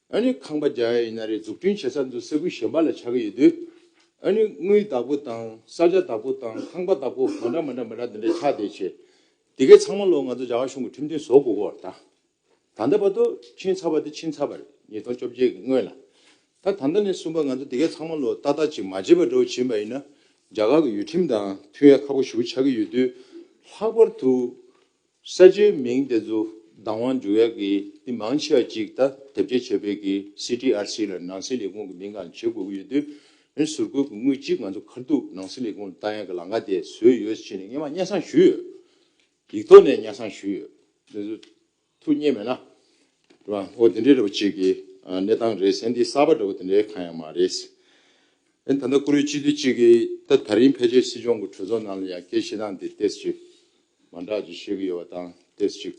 ཨ་ནི་ཁང་པ་རྒྱག་ཡ་ཡིན་ན་རེད། འཛུགས་སྐྲུན་བྱེད་ས་ཚོ་ས་ཁུལ་གཞན་པ་ལ་ཆགས་ཀྱི་ཡོད་དུས། ཨ་ནི་དངུལ་བདག་པོ་དང་ས་ཆ་བདག་པོ་དང་ཁང་པ་བདག་པོ་མ་འདྲ་མ་འདྲ་མ་འདྲ་འདི་འདྲ་ཆགས་བསྡད་བྱས། དེ་གའི་ཚང་མ་ལོ་ང་ཚོ་རྒྱ་གར་གཞུང་གི་ཁྲིམས་མཐུན་བཟོ་དགོས་ཀྱི་ཡོད་རེད་ད། ད་ལྟ་བར་དུ་ཕྱིན་ཚར་བ་དེ་ཕྱིན་ཚར་བ་རེད། ཉིས་སྟོང་བཅོ་བརྒྱད་ཀྱི་སྔོན་ལ། ད་ད་ལྟ་ནས་གསུམ་པ་ང་ཚོ་དེ་གའི་ཚང་མ་ལོ་ཏག་ཏག་ཅིག་མ་བྱེད་པ་འདྲ་བོ་བྱིན་པ་ཡིན་ན། རྒྱ་གར་གྱི་ཡུལ་ཁྲིམས་དང་མཐུན་ཡ་ཁག་པོ་ཞེ་པོ་ཆགས་ཀྱི་ཡོད་དུས། ལྷག་པར་དུ་ས་ཆའི་མིང་དེ་ཚོ་བདག་དབང་འཇུག་ཡ་གི་དེ་མང་ཆེ་བ་ཅིག་ད་དེབ་སྐྱེལ་བྱས་པའི་གི་སི་ཊི་ཨར་སི་ལ་ནང་སྲིད་ལས་ཁུངས་ཀྱི་མིང་སྒང་བྱེད་དགོས་ཀྱི་ཡོད་དུས། ཨ་ནི་ཟུར་བཀོལ་གྱི་དངུལ་གཅིག་ང་ཚོ་ཁ་ཐུག་ནང་སྲིད་ལས་ཁུངས་ལ་བཏང་ཡ་གི་ལམ་ཁ་དེ་བཟོས་ཡོད་ཟེར་ནས་སྔོན་མ་སྙན་སེང་ཞུས་ཡོད། ཡིག་ཐོག་ནས་སྙན་སེང་ཞུས་ཡོད། དེ་ཚོ་ཐུགས་མཉེས་མེད་ན། རེད་བ། འོ་དེ་འདྲའི་རེད་བ་ཅིག་གི་ཨ་གནས་སྟངས་རེད་ཟེར། འདི་གསར་པ་འདྲ་བོ་དེ་འདྲའི་གང་ཡང་མ་རེད། ཨེ་ད་ལྟ་བཀུར་འོས་སྤྱི་འཐུས་གཅིག་གིས་ད་ད་རིང་ཕལ་ཆེར་སྲིད་སྐྱོང་གི་གྲོས་ཚོགས་ནང་ལ་ཡང་སྐད་བཤད་སྟངས་འདི་ཏོག་ཙམ་ཅིག་མ་འདྲ་ཅིག་བཤད་ཀྱི་ཡོད་པ་དང་ཏོག་ཙམ་ཅིག་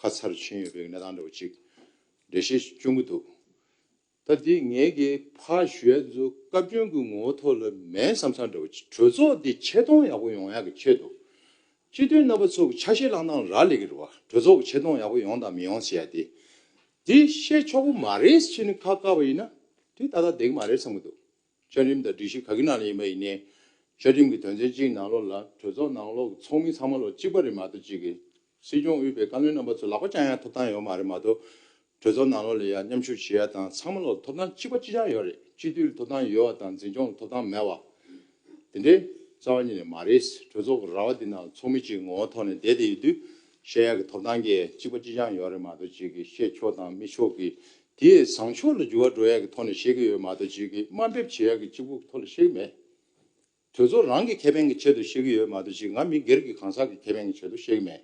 ཁ་ཚར་ཕྱིན་ཡོད་པའི་གནས་སྟངས་འདྲ་བོ་ཅིག་འགྲེལ་བཤད་བསྐྱོན་གྱི་འདུག་ད་འདི་ངས་ཀྱིས་ཕར་ཞུ་ཡ་ཚོ་བཀའ་བཀྱོན་གྱི་ངོ་བོ་ཐོག་ལ་མིན་བསམ་བསམ་འདྲ་བོ་ཅིག་གྲོས་ཚོགས་འདི་ཆེ་མཐོང་ཡག་པོ་ཡོང་ཡག་གི་ཆེད་དུ། སྤྱི་འཐུས་རྣམ་པ་ཚོ་གི་ཆ་ཤས་བླངས་སྟངས་རག་ལས་ཀྱི་རེད་བ། གྲོས་ཚོགས་ཀྱི་ཆེ་མཐོང་ཡག་པོ་ཡོང་དང་མི་ཡོང་ཟེར་ཡ་དེ། དེ་བཤད་ཆོག་གི་མ་རེད་ཟེར་ནས་ཁ་བཀག་པ་ཡིན་ན། དེ་ཏག་ཏག་བསྡད་ཀྱི་མ་རེད་བསམ་གྱི་འདུག་བཅའ་ཁྲིམས་དང་སྒྲིག་གཞི་ག་གི་ནང་ལ་ཡིན་པ་ཡིན་ནའི། བཅའ་ཁྲིམས་ཀྱི་དོན་ཚན་གཅིག་ནང་ལོགས་ལ་གྲོས་ཚོགས་ནང་ལོགས་ཀྱི་ཚོགས་མི་ཚང་མ་ལོ་གཅིག་པ་རེད་མ་གཏོགས་གཅིག་གི། སྲིད་སྐྱོང་དབུས་པའི་བཀའ་བློན་རྣམ་པ་ཚོ་ལག་པ་བརྐྱང་ཡ་ཐོབ་ཐང་ཡོད་མ་རེད་མ་གཏོགས། གྲོས་ཚོགས་ནང་ལོགས་ལ་ཡ་མཉམ་ཞུགས་བྱེད་ཡ་དང་ཚང་མ་ལོ་ཐོབ་ཐང་གཅིག་པ་གཅིག་རྐྱང་ཡོད་རེད། སྤྱི་འཐུས་ལ་ཐོབ་ཐང་ཡོད་པ་དང་འཛིན་སྐྱོང་ལ་ཐོབ་ཐང་མེད་པ། དེ་འདྲའི་རྩ་བ་ཉིད་ནས་མ་རེད། གྲོས་ཚོགས་ཀྱི་ར་བ་འདི་ནང་ཚོགས་མི་གཅིག་ངོ་བོ་ཐོག་ནས་བསྡད་དེ་ཡོད་དུས། བཤད་ཡག་གི་ཐོབ་ཐང་གི་གཅིག་པ་གཅིག་རྐྱང་ཡོད་རེད་མ་གཏོགས་གཅིག་གི་བཤད་ཆོག་དང་མི་ཆོག་གི། དེའི་བཟང་ཕྱོགས་ལ་འགྱུར་བ་འགྲོ་ཡག་གི་ཐོག་ནས་བཤད་ཀྱི་ཡོད་མ་གཏོགས་གཅིག་གི་དམའ་འབེབས་བྱེད་ཡག་གི་གཅིག་པུ་ཐོག་ལ་བཤད་ཀྱི་མེད། གྲོས་ཚོགས་རང་གི་ཁེ་ཕན་གྱི་ཆེད་དུ་བཤད་ཀྱི་ཡོད་མ་གཏོགས་གཅིག་ང་མི་སྒེར་གྱི་གང་ཟག་གི་ཁེ་ཕན་གྱི་ཆེད་དུ་བཤད་ཀྱི་མེད།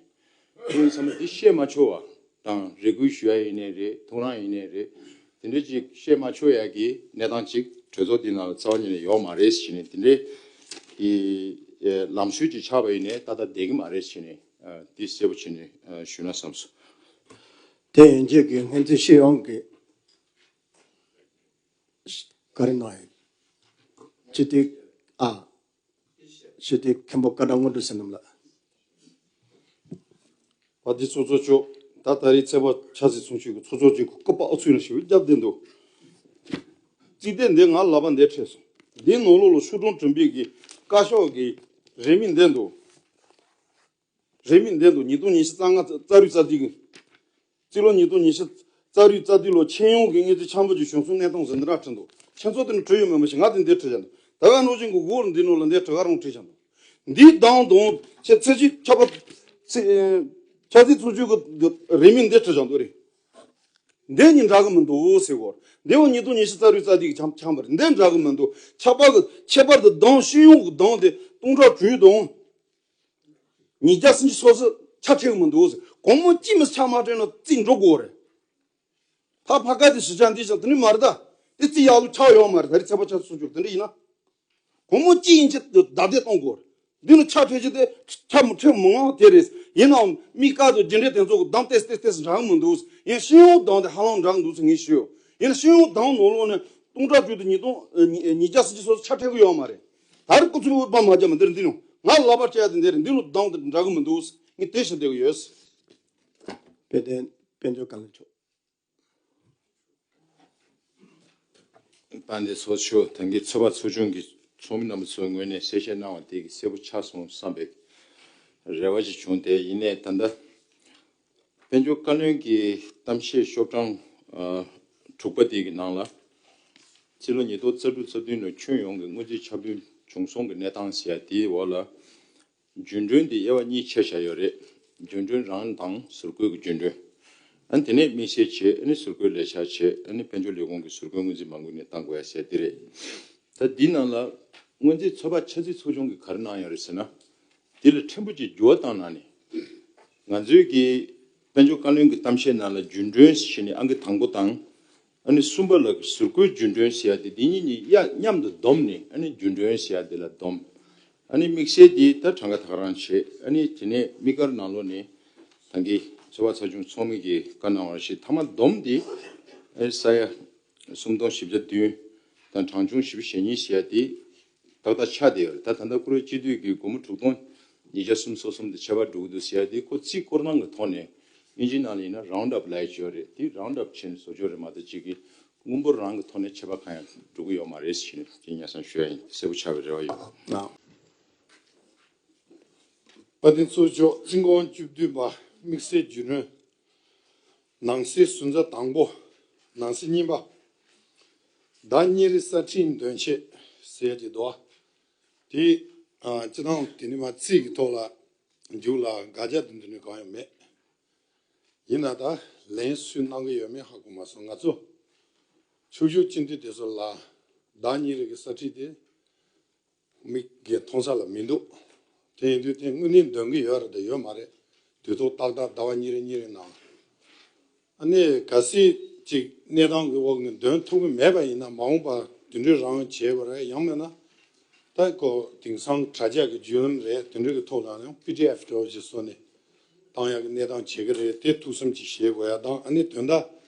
ཁྱེད་ཚང་མ་འདི་བཤད་མ་ཆོག་པ་དང་རེ་སྐུལ་ཞུ་ཡ་ཡིན་ནའི་རེད། ཐུགས་རང་ཡིན་ནའི་རེད། དེ་འདྲ་ཅིག་བཤད་མ་ཆོག་ཡ་གི་གནས་སྟངས་ཅིག་གྲོས་ཚོགས་འདི་ནང་ལ་རྩ་བ་ཉིད་ནས་ཡོད་མ་རེད་ཟེར་ནས་དེ་འདྲའི་གི་ལམ་སྲོལ་ཅིག་ཆགས་པ་ཡིན་ནའི་ཏག་ཏག་བསྡད་ཀྱི་མ་རེད་ཟེར་ནས་འདི་གསལ་པོ་བྱས་ནས་ཞུ་ན་བསམ་སོང་། དེ་ཡན་ཆད་ཀྱི་སྔོན་རྩིས་སྤྱི་ཡོངས་ཀྱི་ག་རེ་གནང་ཡོད། སྤྱི་འཐུས་ཨ། སྤྱི་འཐུས་མཁན་པོ་སྐལ་བཟང་དངོས་གྲུབ་ཟེར་རྣམས་ལགས། བ་དེ་ཚོགས་གཙོ་མཆོག་ད་ད་རེས་ཚེས་པ་ཆབ་སྲིད་ཚོགས་ཆུང་གི་ཚོགས་གཙོ་ཅིག་གི་སྐུ་པར་ཨུ་ཚུགས་ལ་ཞུ་བའི་རྒྱབ་བསྡད་འདུག་རྩིས་དེབ་འདི་ང་ལག་པ་འདིར་ཁྲིད་སོང་། འདིའི་ནང་ལོགས་ལ་ཤོག་གྲངས་བྲིས་པའི་གི་བཀའ་ཤོག་གི་རིན་མེད་འདི་འདུག་རིན་མེད་འདི་འདུག་ཉིས་སྟོང་ཉི་ཤུ་རྩ་ལྔ་རྩ་དྲུག་རྩ་བདུན་གྱི། རྩིས་ལོ་ཉིས་སྟོང་ཉི་ཤུ་རྩ་དྲུག་རྩ་བདུན་ལོ་ཆེད་ཡོང་གི་དངུལ་རྩིས་འཆར་འབུལ་གྱི་གཞུང་གསུམ་གནས་སྟངས་ཟིན་འདྲ་བྲིས་འདུག་ཁྱེད་ཚོ་དེ་ནས་བྲིས་ཡོད་མེད་མི་ཤེས། ང་དེ་འདིར་བྲིས་བཞག་འདུག་ད་ག་ནོར་ཅན་གྱི་གོ་བོར་འདི་ནོར་ལ་འདིར་བྲིས་ག་རང་བྲིས་བཞག་འདུག་འདིའི་གདངས་དང་ཚེ་ཚེ་ཆུ་ཆ་པ་ཚེ་ཆ་ཚིག་ཚུན་ཆོད་ཀྱི་རིན་མེད་འདིར་བྲིས་བཞག་འདུག་རེད། འདི་གཉིས་འདྲ་གི་མི་འདུག་ཟེར་གོ། འདི་བ་ཉིས་སྟོང་ཉི་ཤུ་རྩ་དྲུག་རྩ་བདུན་གྱི་ཆམ་ཆམ་པ་རེད། འདི་འདྲ་གི་མི་འདུག་ཆ་པ་གི་ཁྱད་པར་དུ་གདངས་ཤེས་ཡོན་གྱི་གདངས་དེ་སྟོང་ཕྲག་དྲུག་དང་། ཉིས་བརྒྱ་སུམ་ཅུ་སོ་སོ་ཆ་ཁྲེག་མི་འདུག་སྒོར་མོ་གཅིག་མི་ཆ་མ་སྤྲད་ན་རྩིས་འགྲོ་དགོས་རེད། ཕ་ཕ་ཀ་དེ་ཞི་ཆ་འདི་ཞག་དེ་ནི་མ་རེད་ད། དེ་རྩིས་ཡག་ལུགས་ཆགས་ཡོད་མ་རེད། ད་རེས་ཚེས་པ་ཆ་སོ་ཅོག་དེ་འདྲ་ཡིན་ན། སྒོར་མོ་གཅིག་ཡིན་ཆེད་དུ་བདའ་བདེ་གཏོང་དགོས་རེད། འདི་ནི་ཆ་ཁྲེག་ཆེ་དེ་ཆ་མི་ཁྲེག་མི་ངང་དེ་རེད། ཡིན་ནའང་མི་ཀ་དུ་རྒྱུ་འབྲས་དེ་ཚོ་གི་གདངས་ཏེས་ཏེས་ཏེས་འདྲ་མི་འདུག་ཡིན་ཤེས་ཡོན་གདངས་དེ་ཧ་ལམ་འདྲ་འདུག་ཟེར་ངས་ཞུས་ཡོད། ཡིན་ཤེས་ཡོན་གདངས་ནོར་ལོག་ནས་སྟོང་ཕྲག་དྲུག་དང་ཉིས་སྟོང་ཉིས་བརྒྱ་སུམ་ཅུ་སོ་སོ་ཆ་ཁྲེག་གི་ཡོད་མ་རེད། ད་རེས་སྐུ་ཚབ་པ་མ་རྒྱབ་མ་འདིར་འདི་ནོ་ང་ལག་པ་སྤྲད་ཡ་དེ་འདིར་འདི་ནོ་གདངས་དེ་འདྲ་གི་མི་འདུག་ངས་དེ་བཤད་བསྡད་གི་ཡོད། དཔལ་ལྡན་དཔལ་འབྱོར་བཀའ་བློན་མཆོག་དཔལ་ལྡན་ཚོགས་གཙོ། ད་གིན་ཚོགས་པ་ཚོགས་ཆུང་གི་ཚོགས་མི་རྣམ་པ་ཚོའི་ངོས་ནས་གསལ་བཤད་གནང་བ་དེ་གི་གསལ་པོ་ཆགས་སོང་བསམ་པའི་རེ་བ་ཞིག་བྱུང་སྟེ། ཡིན་ནའི་ད་ལྟ་དཔལ་འབྱོར་བཀའ་བློན་གྱི་གཏམ་བཤད་ཤོག་གྲངས་ཨ་དྲུག་པ་དེ་གི་ནང་ལ། ཕྱི་ལོ་ཉིས་སྟོང་རྩ་དྲུག་རྩ་བདུན་ལོའི་ཁྱོན་ཡོངས་ཀྱི་དངུལ་རྩིས་འཆར་འབུལ་བྱུང་སོང་གི་གནས་སྟངས་ཟེར་ཡ་དེའི་འོག་ལ། རྒྱུན་གྲོན་འདི་དབྱེ་བ་གཉིས་ཕྱེ་བཞག་ཡོད་རེད། རྒྱུན་གྲོན་རང་དང་ཟུར་བཀོལ་གྱི་རྒྱུན་གྲོན། ཨ་ནི་དེ་ནས་དམིགས་བསལ་བྱས་ཨ་ནི་ཟུར་བཀོལ་ལས་འཆར་བྱས། ཨ་ནི་དཔལ་འབྱོར་ལས་ཁུངས་ཀྱི་ཟུར་བཀོལ་དངུལ་རྩིས་མ་དངུལ་ནས་གཏང་དགོས་ཡ་ཟེར་འདི་རེད། ད་འདི་ནང་ལ་སྔོན་རྩིས་ཚོགས་པ་ཆབ་སྲིད་ཚོགས་ཆུང་གིས་ག་རེ་གནང་ཡོད་རེད་ཟེར་ན། འདི་ལ་ཕྲན་བུ་ཅིག་འགྱུར་བ་བཏང་གནང་ནས། ང་ཚོའི་གི་དཔལ་འབྱོར་བཀའ་བློན་གྱི་གཏམ་བཤད་ནང་ལ་རྒྱུན་གྲོན་ཟེར་ནས་ཨང་ཀི་དང་པོ་དང་། ཨ་ནི་གསུམ་པ་ལ་ཟུར་བཀོལ་རྒྱུན་གྲོན་ཟེར་ཡ་དེ་འདི་གཉིས་གཉིས་ཡ་མཉམ་དུ་བསྡོམས་ནས་ཨ་ནི་རྒྱུན་གྲོན་ཟེར་ཡ་དེ་ལ་བསྡོམས། ཨ་ནི་དམིགས་བསལ་དེ་ད་གྲངས་ཀ་ད་ག་རང་བྱས། ཨ་ནི་དེ་ནས་དམིགས་བཀར་ནང་ལོགས་ནས་ད་གིན་ཚོགས་པ་ཚོགས་ཆུང་ཚོགས་མི་གིས་བཀའ་གནང་བ་ཞིག་མཐའ་མ་བསྡོམས་དེ་ཨ་ནི་ས་ཡ་ སུམ་སྟོང་བཞི་བརྒྱ་བདུན་དང་གྲངས་ཆུང་བཞི་བཅུ་ཞེ་གཉིས་ཞེས་དེ་ཏག་ཏག་ཆགས་བསྡད་ཡོད་རེད། ད་ད་ལྟ་བཀུར་འོས་སྤྱི་འཐུས་ཀྱི་སྒོར་མོ་དྲུག་སྟོང་ཉིས་བརྒྱ་སུམ་ཅུ་སོ་གསུམ་དེ་ཆད་པ་འགྲོ་གི་འདུག་ཟེར་ཡ་དེ་ཁོ་རྩིས་སྐོར་སྣང་གི་ཐོག་ནས་དབྱིན་ཇིའི་ནང་ལ་ཡིན་ན་round up་ལབ་ཡ་ཅིག་ཡོད་རེད། དེ་round up་བྱས་ནས་བཟོ་ཆོག་རེད་མ་གཏོགས་གཅིག་གི་དངུལ་འབོར་རང་གི་ཐོག་ནས་ཆད་པ་གང་ཡང་འགྲོ་གི་ཡོད་མ་རེད་ཟེར་ནས་དེ་སྙན་སེང་ཞུ་ཡ་ཡིན། གསལ་པོ་ཆགས་པའི་རེ་བ་ཡོད། དཔལ་ལྡན་ཚོགས་གཙོ་མཆོག་རྩིས་འཁོར་བཅུ་བདུན་པ་དམིགས་བསལ་རྒྱུན་གྲོན། ནང་གསེས་ཟུར་འཛར་དང་པོ། ནང་གསེས་གཉིས་པ། ཟླ་གཉིས་རེའི་གསར་འཕྲིན་འདོན་ཆེད་ཟེར་གྱི་འདུག་དེ་ཨ་སྤྱི་བཏང་དེ་ནི་མ་རྩིས་ཀྱི་ཐོག་ལ་མཇུག་ལ་དགག་བྱ་དེ་འདི་ནི་གང་ཡང་མེད། ཡིན་ན་ད་ལན་སུས་གནང་གི་ཡོད་མེད་ཧ་གོ་མ་སོང་། ང་ཚོ་ཕྱུག་ཞུགས་སྤྱི་འཐུས་དེ་ཚོ་ལ་ཟླ་གཉིས་རེ་གི་གསར་འཕྲིན་དེ་མིག་གིས་མཐོང་ས་ལ་མི་འདུག་དེ་ཡིན་དུས་དེ་དངོས་གནས་འདོན་གི་ཡོད་རེད་དང་ཡོད་མ་རེད། དུས་ཐོག་ཏག་ཏག་ཟླ་བ་གཉིས་རེ་གཉིས་རེ་ནང་། ཨ་ནི་གལ་སྲིད་ཅིག་གནས་སྟངས་ཀྱི་འོག་ནས་འདོན་ཐུབ་ཀྱི་མེད་པ་ཡིན་ན་མ་འོངས་པ་དེ་འདྲའི་རང་བྱས་པ་རེད། ཡང་མིན་ན་ད་ཁོ་དེང་སང་དྲ་རྒྱ་གི་བརྒྱུད་ལམ་རེད། དེ་འདྲའི་གི་ཐོག་ལ་ཡང་པི་ཌི་ཨེཕ་འདྲ་བོ་ཅིག་བཟོ་ནས་བཏང་ཡག་གི་གནས་སྟངས་བྱེད་ཀྱི་རེད། དེ་ཐུགས་བསམ་ཅིག་བཞེས་དགོས་ཡ་དང་། ཨ་ནི་དོན་དག་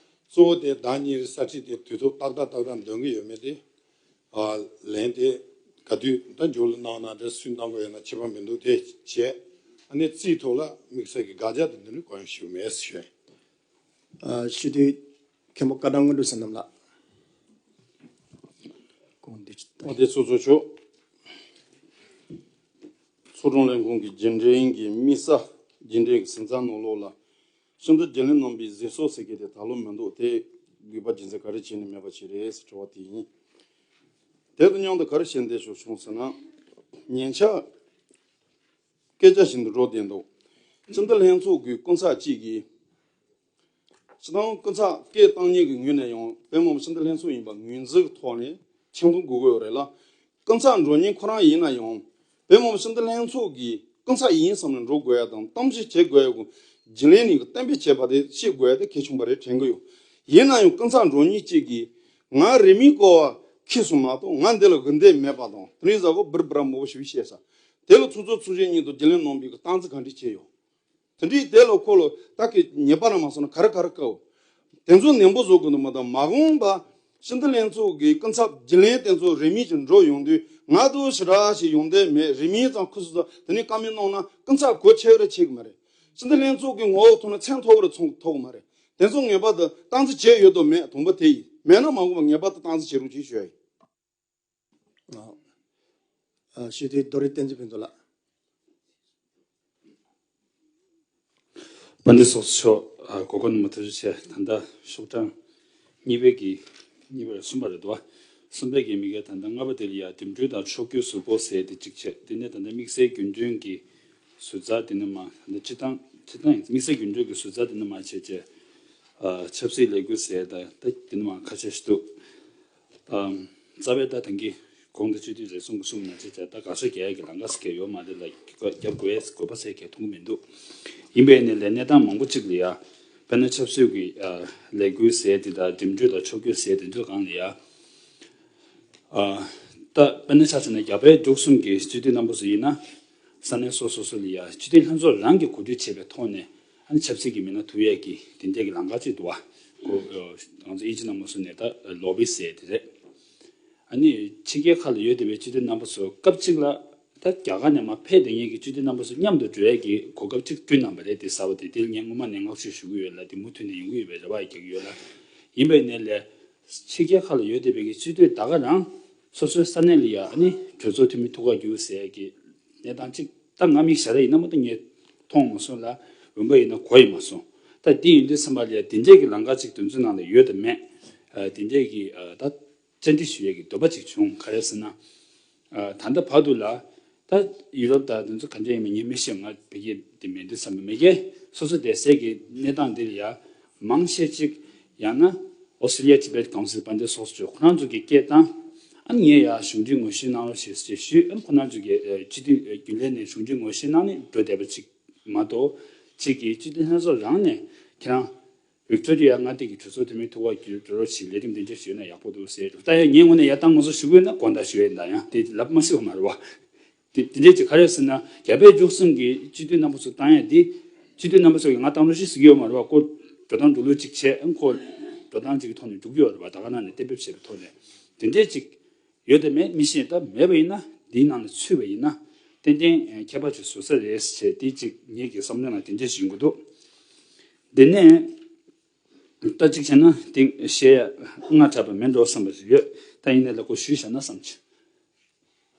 གཙོ་བོ་དེ་ཟླ་གཉིས་རེ་གསར་འཕྲིན་དེ་དུས་ཐོག་ཏག་ཏག་ཏག་ཏག་འདོན་གི་ཡོད་མེད་དེ། ཨ་ལན་དེ་ག་དུས་ད་མཇུག་ལ་གནང་ན་འདྲ་སུས་གནང་དགོས་ཡོད་ན་ཁྱད་པར་མི་འདུག་དེ་བྱས། ཨ་ནི་རྩིས་ཐོག་ལ་དམིགས་བསལ་གྱི་དགག་བྱ་དེ་འདི་ནི་གང་ཡང་ཞུ་མེད་ཞུ། ཨ་སྤྱི་འཐུས་མཁན་པོ་བཀའ་བྲང་དངོས་གྲུབ་བསོད་ནམས་ལགས། དགོངས་འདི། དགོངས་འདི་ཚོགས་གཙོ་མཆོག་ཚོགས་དྲུང་ལས་ཁུངས་ཀྱི་རྒྱུན་ལས་ཀྱི་དམིགས་བསལ་རྒྱུན་ལས་ཀྱི་ཟིན་ཚང་ནང་ལོགས་ལ་ཕྱི་ཟླ་རྒྱུན་ལས་རྣམ་པའི་གཟིགས་ཚོགས་ཟེར་མཁན་དེ་ད་ལོ་མི་འདུག་དེ་དགོས་པ་རྒྱུ་མཚན་ག་རེ་བྱས་ནས་མེད་པ་ཞིག་རེད་ཟེར་དྲི་བ་དེ་ཡིན། དེ་དང་མཉམ་དུ་ག་རེ་བཤད་འདོད་ཤོག་བྱུང་ཟེར་ན། ཉེ་ཆར་སྐད་ཆ་བཞིན་དུ་འགྲོ་བསྡད་འདུག་ཕྱི་ཟླ་ལྷན་ཚོགས་ཀྱི་སྐུ་ཚབ་གཅིག་གིས། སྤྱི་བཏང་སྐུ་ཚབ་སྐད་བཏང་མཁན་གྱི་ངོས་ནས་ཡང་དཔལ་མོ་སྤྱི་འཐུས་ལྷན་ཚོགས་ཡིན་པ་ངོས་འཛིན་གྱི་ཐོག་ནས་ཆིངས་འགྲོ་དགོས་ཀྱི་ཡོད་རེད་ལ། སྐུ་ཚབ་འགྲོ་མཁན་ཁོ་རང་ཡིན་ན་ཡང་དཔལ་མོ་སྤྱི་འཐུས་ལྷན་ཚོགས་ཀྱི་སྐུ་ཚབ་ཡིན་བསམ་ནས་འགྲོ་དགོས་ཡ་དང་གཏམ་བཤད་བྱེད་དགོས་ཡ་གི་རྒྱུན་ལས་ནས་གཏན་འབེབས་བྱས་པ་དེ་བཤད་དགོས་ཡ་དེ་གལ་ཆེན་པོ་རེད་དྲན་གྱི་ཡོད། ཡིན་ན་ཡང་སྐུ་ཚབ་འགྲོ་མཁན་གཅིག་གིས་ང་རིང་མིན་སྐོར་བ་ཁེལ་སོང་མ་གཏོགས་ང་འདི་ལ་དགོས་འདོད་མེད་པ་དང་དེ་རིང་གཟའ་འཁོར་འབུར་འབུར་མང་པོ་ཞིག་བཤད་ས། དེ་ལ་ཚོགས་གཙོ་ཚོགས་གཞོན་གཉིས་དང་རྒྱུན་ལས་རྣམ་པས་སྟངས་འཛིན་ག་འདྲ་བྱས་ཡོད། དེ་འདྲའི་དེ་ལ་ཁོ་ལ་ད་གི་ཉེས་པ་རང་མ་སོང་ན་ག་རེ་ག་རེ་བཀའ་འོ། དེ་ཚོ་ནན་པོ་བཟོ་དགོས་འདུག་མ་གཏོགས་མ་འོངས་པ་སྤྱི་འཐུས་ལྷན་ཚོགས་ཀྱི་སྐུ་ཚབ་རྒྱུན་ལས་དེ་ཚོ་རིང་མིན་ཅིག་འགྲོ་ཡོང་དུས་ང་དང་ཞེ་དྲག་ཞིག་ཡོང་འདོད་མེད། རིང་མིན་ཙང་ཁུ་སུ་ཚོ་དེ་ནས་བཀའ་མོལ་གནང་ན་སྐུ་ཚབ་གོ་ཆེ་རེ་ཆེ་གི་མ་རེད། སྤྱི་འཐུས་ལྷན་ཚོགས་ཀྱི་ངོ་བོ་ཐོག་ནས་མཚན་ཐོགས་རེ་ཚོང་ཐོགས་གི་མ་རེད། དེ་ཚོ་ངེས་པར་དུ་སྟངས་འཛིན་བྱས་ཡོད་དོ་མེད་དང་པོ་དེ་ཡིན། མེད་ན་མ་འོངས་པ་ངེས་པར་དུ་སྟངས་འཛིན་བྱེད་རོགས་གྱིས་ཞུ་ཡ་ཡིན། ཨ། ཨ། ཞུ་དེ་རྡོ་རི་བསྟན་འཛིན་ཕུན་ཚོགས་ལགས། དཔལ་ལྡན་ཚོགས་གཙོ་མཆོག་ཨ། གོ་སྐབས་གནང་བ་ཐུགས་རྗེ་ཆེ། ད་ལྟ་ཤོག་གྲངས་གཉིས་པའི་གི་གཉིས་པ་རེད། གསུམ་པ་རེད་འདུག་བ། གསུམ་པའི་གི་མི་གའི་ད་ལྟ་ལྔ་པ་དེ་ལ་ཡ་འགྲིམ་འགྲུལ་དང་ཕྱོགས་བསྐྱོད་ཟུར་སྤོ་ཟེར་དེ་གཅིག་བྱས། དེ་ནས་ད་ལྟ་དམིགས་བསལ་རྒྱུན་གྲོན་གྱི་ཟུར་རྩ་དེ་ནས་མ་ད་ལྟ་སྤྱི་བཏང་སྤྱི་བཏང་དམིགས་བསལ་རྒྱུན་གྲོན་གྱི་ཟུར་རྩ་དེ་ནས་མ་བྱས་བྱས། ཨ། ཆབ་སྲིད་ལས་འགུལ་ཟེར་ད་ད་དེ་ནས་མ་ཁ་ཤས་ཤིག་འདུག་ཨམ། རྩ་བའི་ད་ཐེངས་ཀྱི་གོང་དུ་སྤྱི་འཐུས་རེ་ཟུང་གིས་གསུངས་ནང་བཞིན་བྱས་ད་དགག་བྱ་རྒྱག་ཡ་གི་ལམ་ཁ་ཟེར་མཁན་ཡོད་མ་རེད་ལ། རྒྱབ་དགོས་ཡ་དགོས་པ་ཟེར་མཁན་མཐོང་གི་མི་འདུག་ཡིན་པའི་ནི་ལས་གནས་སྟངས་མང་པོ་གཅིག་ལ་ཡ་དཔེར་ན་ཆབ་སྲིད་ཀྱི་ཨ་ལས་འགུལ་ཟེར་དེ་དང་འགྲིམ་འགྲུལ་དང་ཕྱོགས་བསྐྱོད་ཟེར་དེ་ཚོའི་སྒང་ལ་ཡ། ཨ། ད་དཔེར་ན་ཆ་བཞག་ན་རྒྱ་བལ་འབྲུག་གསུམ་གྱི་སྤྱི་འཐུས་རྣམ་པ་ཚོ་ཡིན་ན། ས་གནས་སོ་སོ་སོ་ལ་ཡ་སྤྱི་འཐུས་ལྷན་ཚོགས་རང་གིས་གོ་སྒྲིག་བྱས་པའི་ཐོག་ནས་ཨ་ནི་ཆབ་སྲིད་ཀྱི་མི་སྣ་ཐུག་ཡས་ཀྱི་དེ་འདྲས་ཀྱི་ལམ་ཁ་ཅིག་འདུག་བ། ཁོ་ང་ཚོ་དབྱིན་ཇི་ནང་མ་སོང་ནས་ད་ལོ་བི་ཟེར་དེ་རེད། ཨ་ནི་ཕྱི་རྒྱལ་ཁག་ལ་ཡོད་བསྡད་པའི་སྤྱི་འཐུས་རྣམ་པ་ཚོ་སྐབས་གཅིག་ལ་ད་རྒྱ་གར་ནས་མར་ཕེབས་བསྡད་མཁན་གྱི་སྤྱི་འཐུས་རྣམ་པ་ཚོ་མཉམ་དུ་འགྲོ་ཡས་ཀྱི་གོ་སྐབས་ཅིག་བསྐྲུན་གནང་བ་རེད། དེ་གསར་པ་དེ་དེ་ལ་ངས་སྔོན་མ་ནས་བསྔགས་བརྗོད་ཞུ་གི་ཡོད་ལ། དེ་མུ་མཐུད་ནས་ཡོང་གི་ཡོད་པའི་རེ་བ་རྒྱག་གི་ཡོད་ལ། ཡིན་པའི་ནས་ལས། ཕྱི་རྒྱལ་ཁག་ལ་ཡོད་བསྡད་པའི་གི་སྤྱི་འཐུས་ད་ག་རང་སོ་སོའི་ས་གནས་ལ་ཡ་ཨ་ནི་གྲོས་ཚོགས་འཐུས་མི་ཐུག་ག་རྒྱུགས་ཟེར་གི་གནས་སྟངས་ཅིག་ད་ང་མིག་ཞར་ཡིན་ན་མ་གཏོགས་ངས་མཐོང་མ་སོང་ལ། འོན་པ་ཡིན་ན་གོ་ཡི་མ་སོང་། ད་འདི་ཡིན་དུས་ཙམ་པ་ལ་ཡ་དེ་འདྲས་ཀྱི་ལམ་ཁ་ཅིག་དོན་ཚན་ནང་ལ་ཡོད་དམ་མེད། ཨ། དེ་འདྲས་ཀྱི་ཨ། ད་བཅར་འདྲི་ཞུ་ཡས་ཀྱི་འདོད་པ་ཅིག་བྱུང་། ག་རེ་ཟེར་ན། ཨ། ད་ལྟ་བར་དུ་ལ། ད་ཡུ་རོབ་དང་དེ་ཚོ་ག་འདྲ་ཡིན་མིན་ངས་མི་ཤེས། ང་བོད་སྐད་དེ་མི་འདུག་བསམ་པ་མེད་ཀྱི། སོ་སོ་བསྡད་སའི་གི་གནས་སྟངས་འདི་ལ་ཡ་མང་ཆེ་ཅིག་ཡང་ན་ཨོ་སི་ཀྲི་ལི་ཡ་ཊི་བེ་ཊི་ཀའུན་སིལ་དཔལ་ལྡན་ཚོགས་གཙོ་ཁོ་རང་ཚོ་གི་སྐད་བཏང་། ཨ་ནི་ངས་ཡ་གཞུང་འབྲེལ་ངོ་ཤེས་གནང་རོགས་ཞེས་ཞེས་ཞུས། ཨ་ནི་ཁོ་རང་ཚོ་གི་ཨ་སྤྱི་འཐུས་རྒྱུན་ལས་ནས་གཞུང་འབྲེལ་ངོ་ཤེས་གནང་ནས་འགྲོ་བསྡད་པ་ཅིག་མ་གཏོགས། ཅིག་གིས་སྤྱི་འཐུས་ལྷན་ཚོགས་རང་ནས་ཁྱེད་རང་ཝིག་ཊོ་རི་ཡ་མངའ་སྡེ་གི་གྲོས་ཚོགས་འཐུས་མི་ཐུག་པར་འགྱུར་འགྲོ་རོགས་ཞེས་ལས་རིམ་འདི་འདྲ་ཞུས་ན་ཡག་པོ་འདུག་ཟེར་འདུག་ད་ཡང་ངའི་ངོས་ནས་ཡར་བཏང་མ་སོང་ཞུ་གི་ཡོད་ན་དགོངས་དག་ཞུ་ཡ་ཡིན། ད་ཡང་དེ་ལབ་མ་སྲིད་པ་མ་རེད་བ། དེ་དེ་འདྲས་ཅིག་ག་རེ་ཟེར་ན་རྒྱ་བལ་འབྲུག་གསུམ་གྱི་སྤྱི་འཐུས་རྣམ་པ་ཚོ་བཏང་ཡ་འདི། སྤྱི་འཐུས་རྣམ་པ་ཚོ་གིས་ང་བཏང་རོགས་ཞེས་ཟེར་གྱི་ཡོད་མ་རེད་བ། ཁོ་འགྲོ་སྟངས་འགྲོ་ལུགས་ཅིག་བྱས། ཨ་ཁོ་ འགྲོ་སྟངས་ཅིག་གི་ཐོག་ནས་འགྲོ་གི་ཡོད་རེད་བ། ད་ག་ནང་ནས་གཏན་འབེབས་བྱས་པའི་ཐོག་ནས་དེ་འདྲས་ཅིག་ཡོད་དེ་མེད་མི་ཤེས། ད་མེད་པ་ཡིན་ན་འདིའི་ནང་ལ་ཚུད་པ་ཡིན་ན་ཏན་ཏན་ཁྱད་པར་ཅིག་བཟོ་ས་རེད་ཟེར་དེ་ཅིག་ངེད་ཀྱི་བསམ་བློའི་ནང་དེ་འདྲས་ཞིག་ཡོང་གི་འདུག་དེ་ནས་ད་ཅིག་བྱས་ན་དེ་བཤད་ཡ་སྔ་དྲགས་པ་མེད་འགྲོ་བསམ་པ་ཞིག་ཡོད། ད་ཡིན་ནའི་ལ་ཁོ་ཞུས་བཞག་ན་བསམ་གྱི།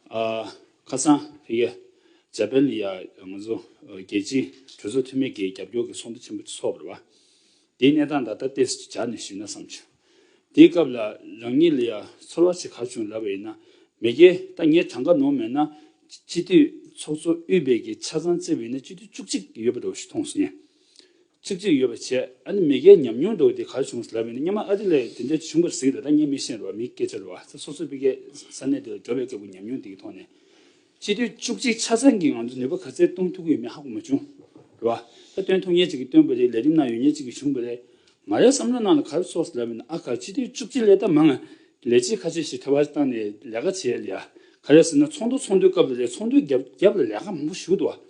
ཨ། ཁ་སང་ཕ་གིར་འཇར་པན་ལ་ཡ་ང་ཚོ་རྒྱལ་སྤྱིའི་གྲོས་ཚོགས་འཐུས་མི་གི་རྒྱབ་སྐྱོར་གྱི་ཚོགས་འདུ་ཆེན་པོ་ཚོགས་པ་རེད་བ། དེའི་གནས་སྟངས་ད་ལྟ་ཏོག་ཙམ་སྦྱར་ནས་ཞུས་ན་བསམ་བྱུང་། དེའི་སྐབས་ལ་རང་ཉིད་ལ་ཡ་ཚོར་བ་ཞིག་ག་རེ་བྱུང་ལབ་པ་ཡིན་ན། མ་གི་ད་ངས་གྲངས་ཀ་ནོར་མེད་ན་སྤྱི་འཐུས་ཚོགས་གཙོ་དབུས་པའི་གི་ཆ་ཚང་བརྩིས་པ་ཡིན་ན་སྤྱི་འཐུས་བཅུ་གཅིག་ཡོད་པ་འདྲ་བོ་ཞིག་མཐོང་སོང་ངས། གཅིག་གཅིག་ཡོད་པ་བྱས། ཨ་ནི་མ་གིའི་ཉམས་མྱོང་འདྲ་བོ་དེ་ག་རེ་བྱུང་ཟེར་ལབ་ཡིན་ན། སྔོན་མ་ཨ་རི་ལ་དེ་འདྲ་བྱུང་བ་རེད་ཟེར་གི་འདུག་ད་ངས་མི་ཤེས་རེད་བ། མིའི་སྐད་ཆ་རེད་བ། ད་སོ་སོ་ཕ་གིའི་ས་གནས་དེ་ལ་འགྲོ་བའི་སྐབས་ཀྱི་ཉམས་མྱོང་དེ་གི་ཐོག་ནས་སྤྱི་འཐུས་བཅུ་གཅིག་ཆ་ཚང་གིས་ང་ཚོ་ནུས་པ་ག་ཚད་གཏོང་ཐུབ་ཀྱི་ཡོད་མེད་ཧ་གོ་མ་བྱུང་། རེད་བ། ད་སྟོན་ཐུབ་མཁན་ཅིག་གིས་སྟོན་པ་རེད། ལས་རིམ་ནང་ཡོད་མཁན་ཅིག་གིས་བྱུང་བ་རེད། ང་རའི་བསམ་བློའི་ནང་ལ་ག་རེ་ཚོར་ཟེར་ལབ་ཡིན་ན། ཨ་ཁ། སྤྱི་འཐུས་བཅུ་གཅིག་ལས་ད་མང་ང་ལས་བྱེད་ཁ་ཤས་ཤིག་ཐོབ་པ་བཏང་ནས་ལས་ཀ་བྱས་ལ་ཡ། ག་རེ་ཟེར་ན་ཚོགས་འདུ་ཚོགས་དུས་སྐབས་ལ་རེད། ཚོགས་འདུའི་རྒྱབ་རྒྱབ་ལ་ལས་ཀ་མང་པོ་ཞིག་འདུག་བ།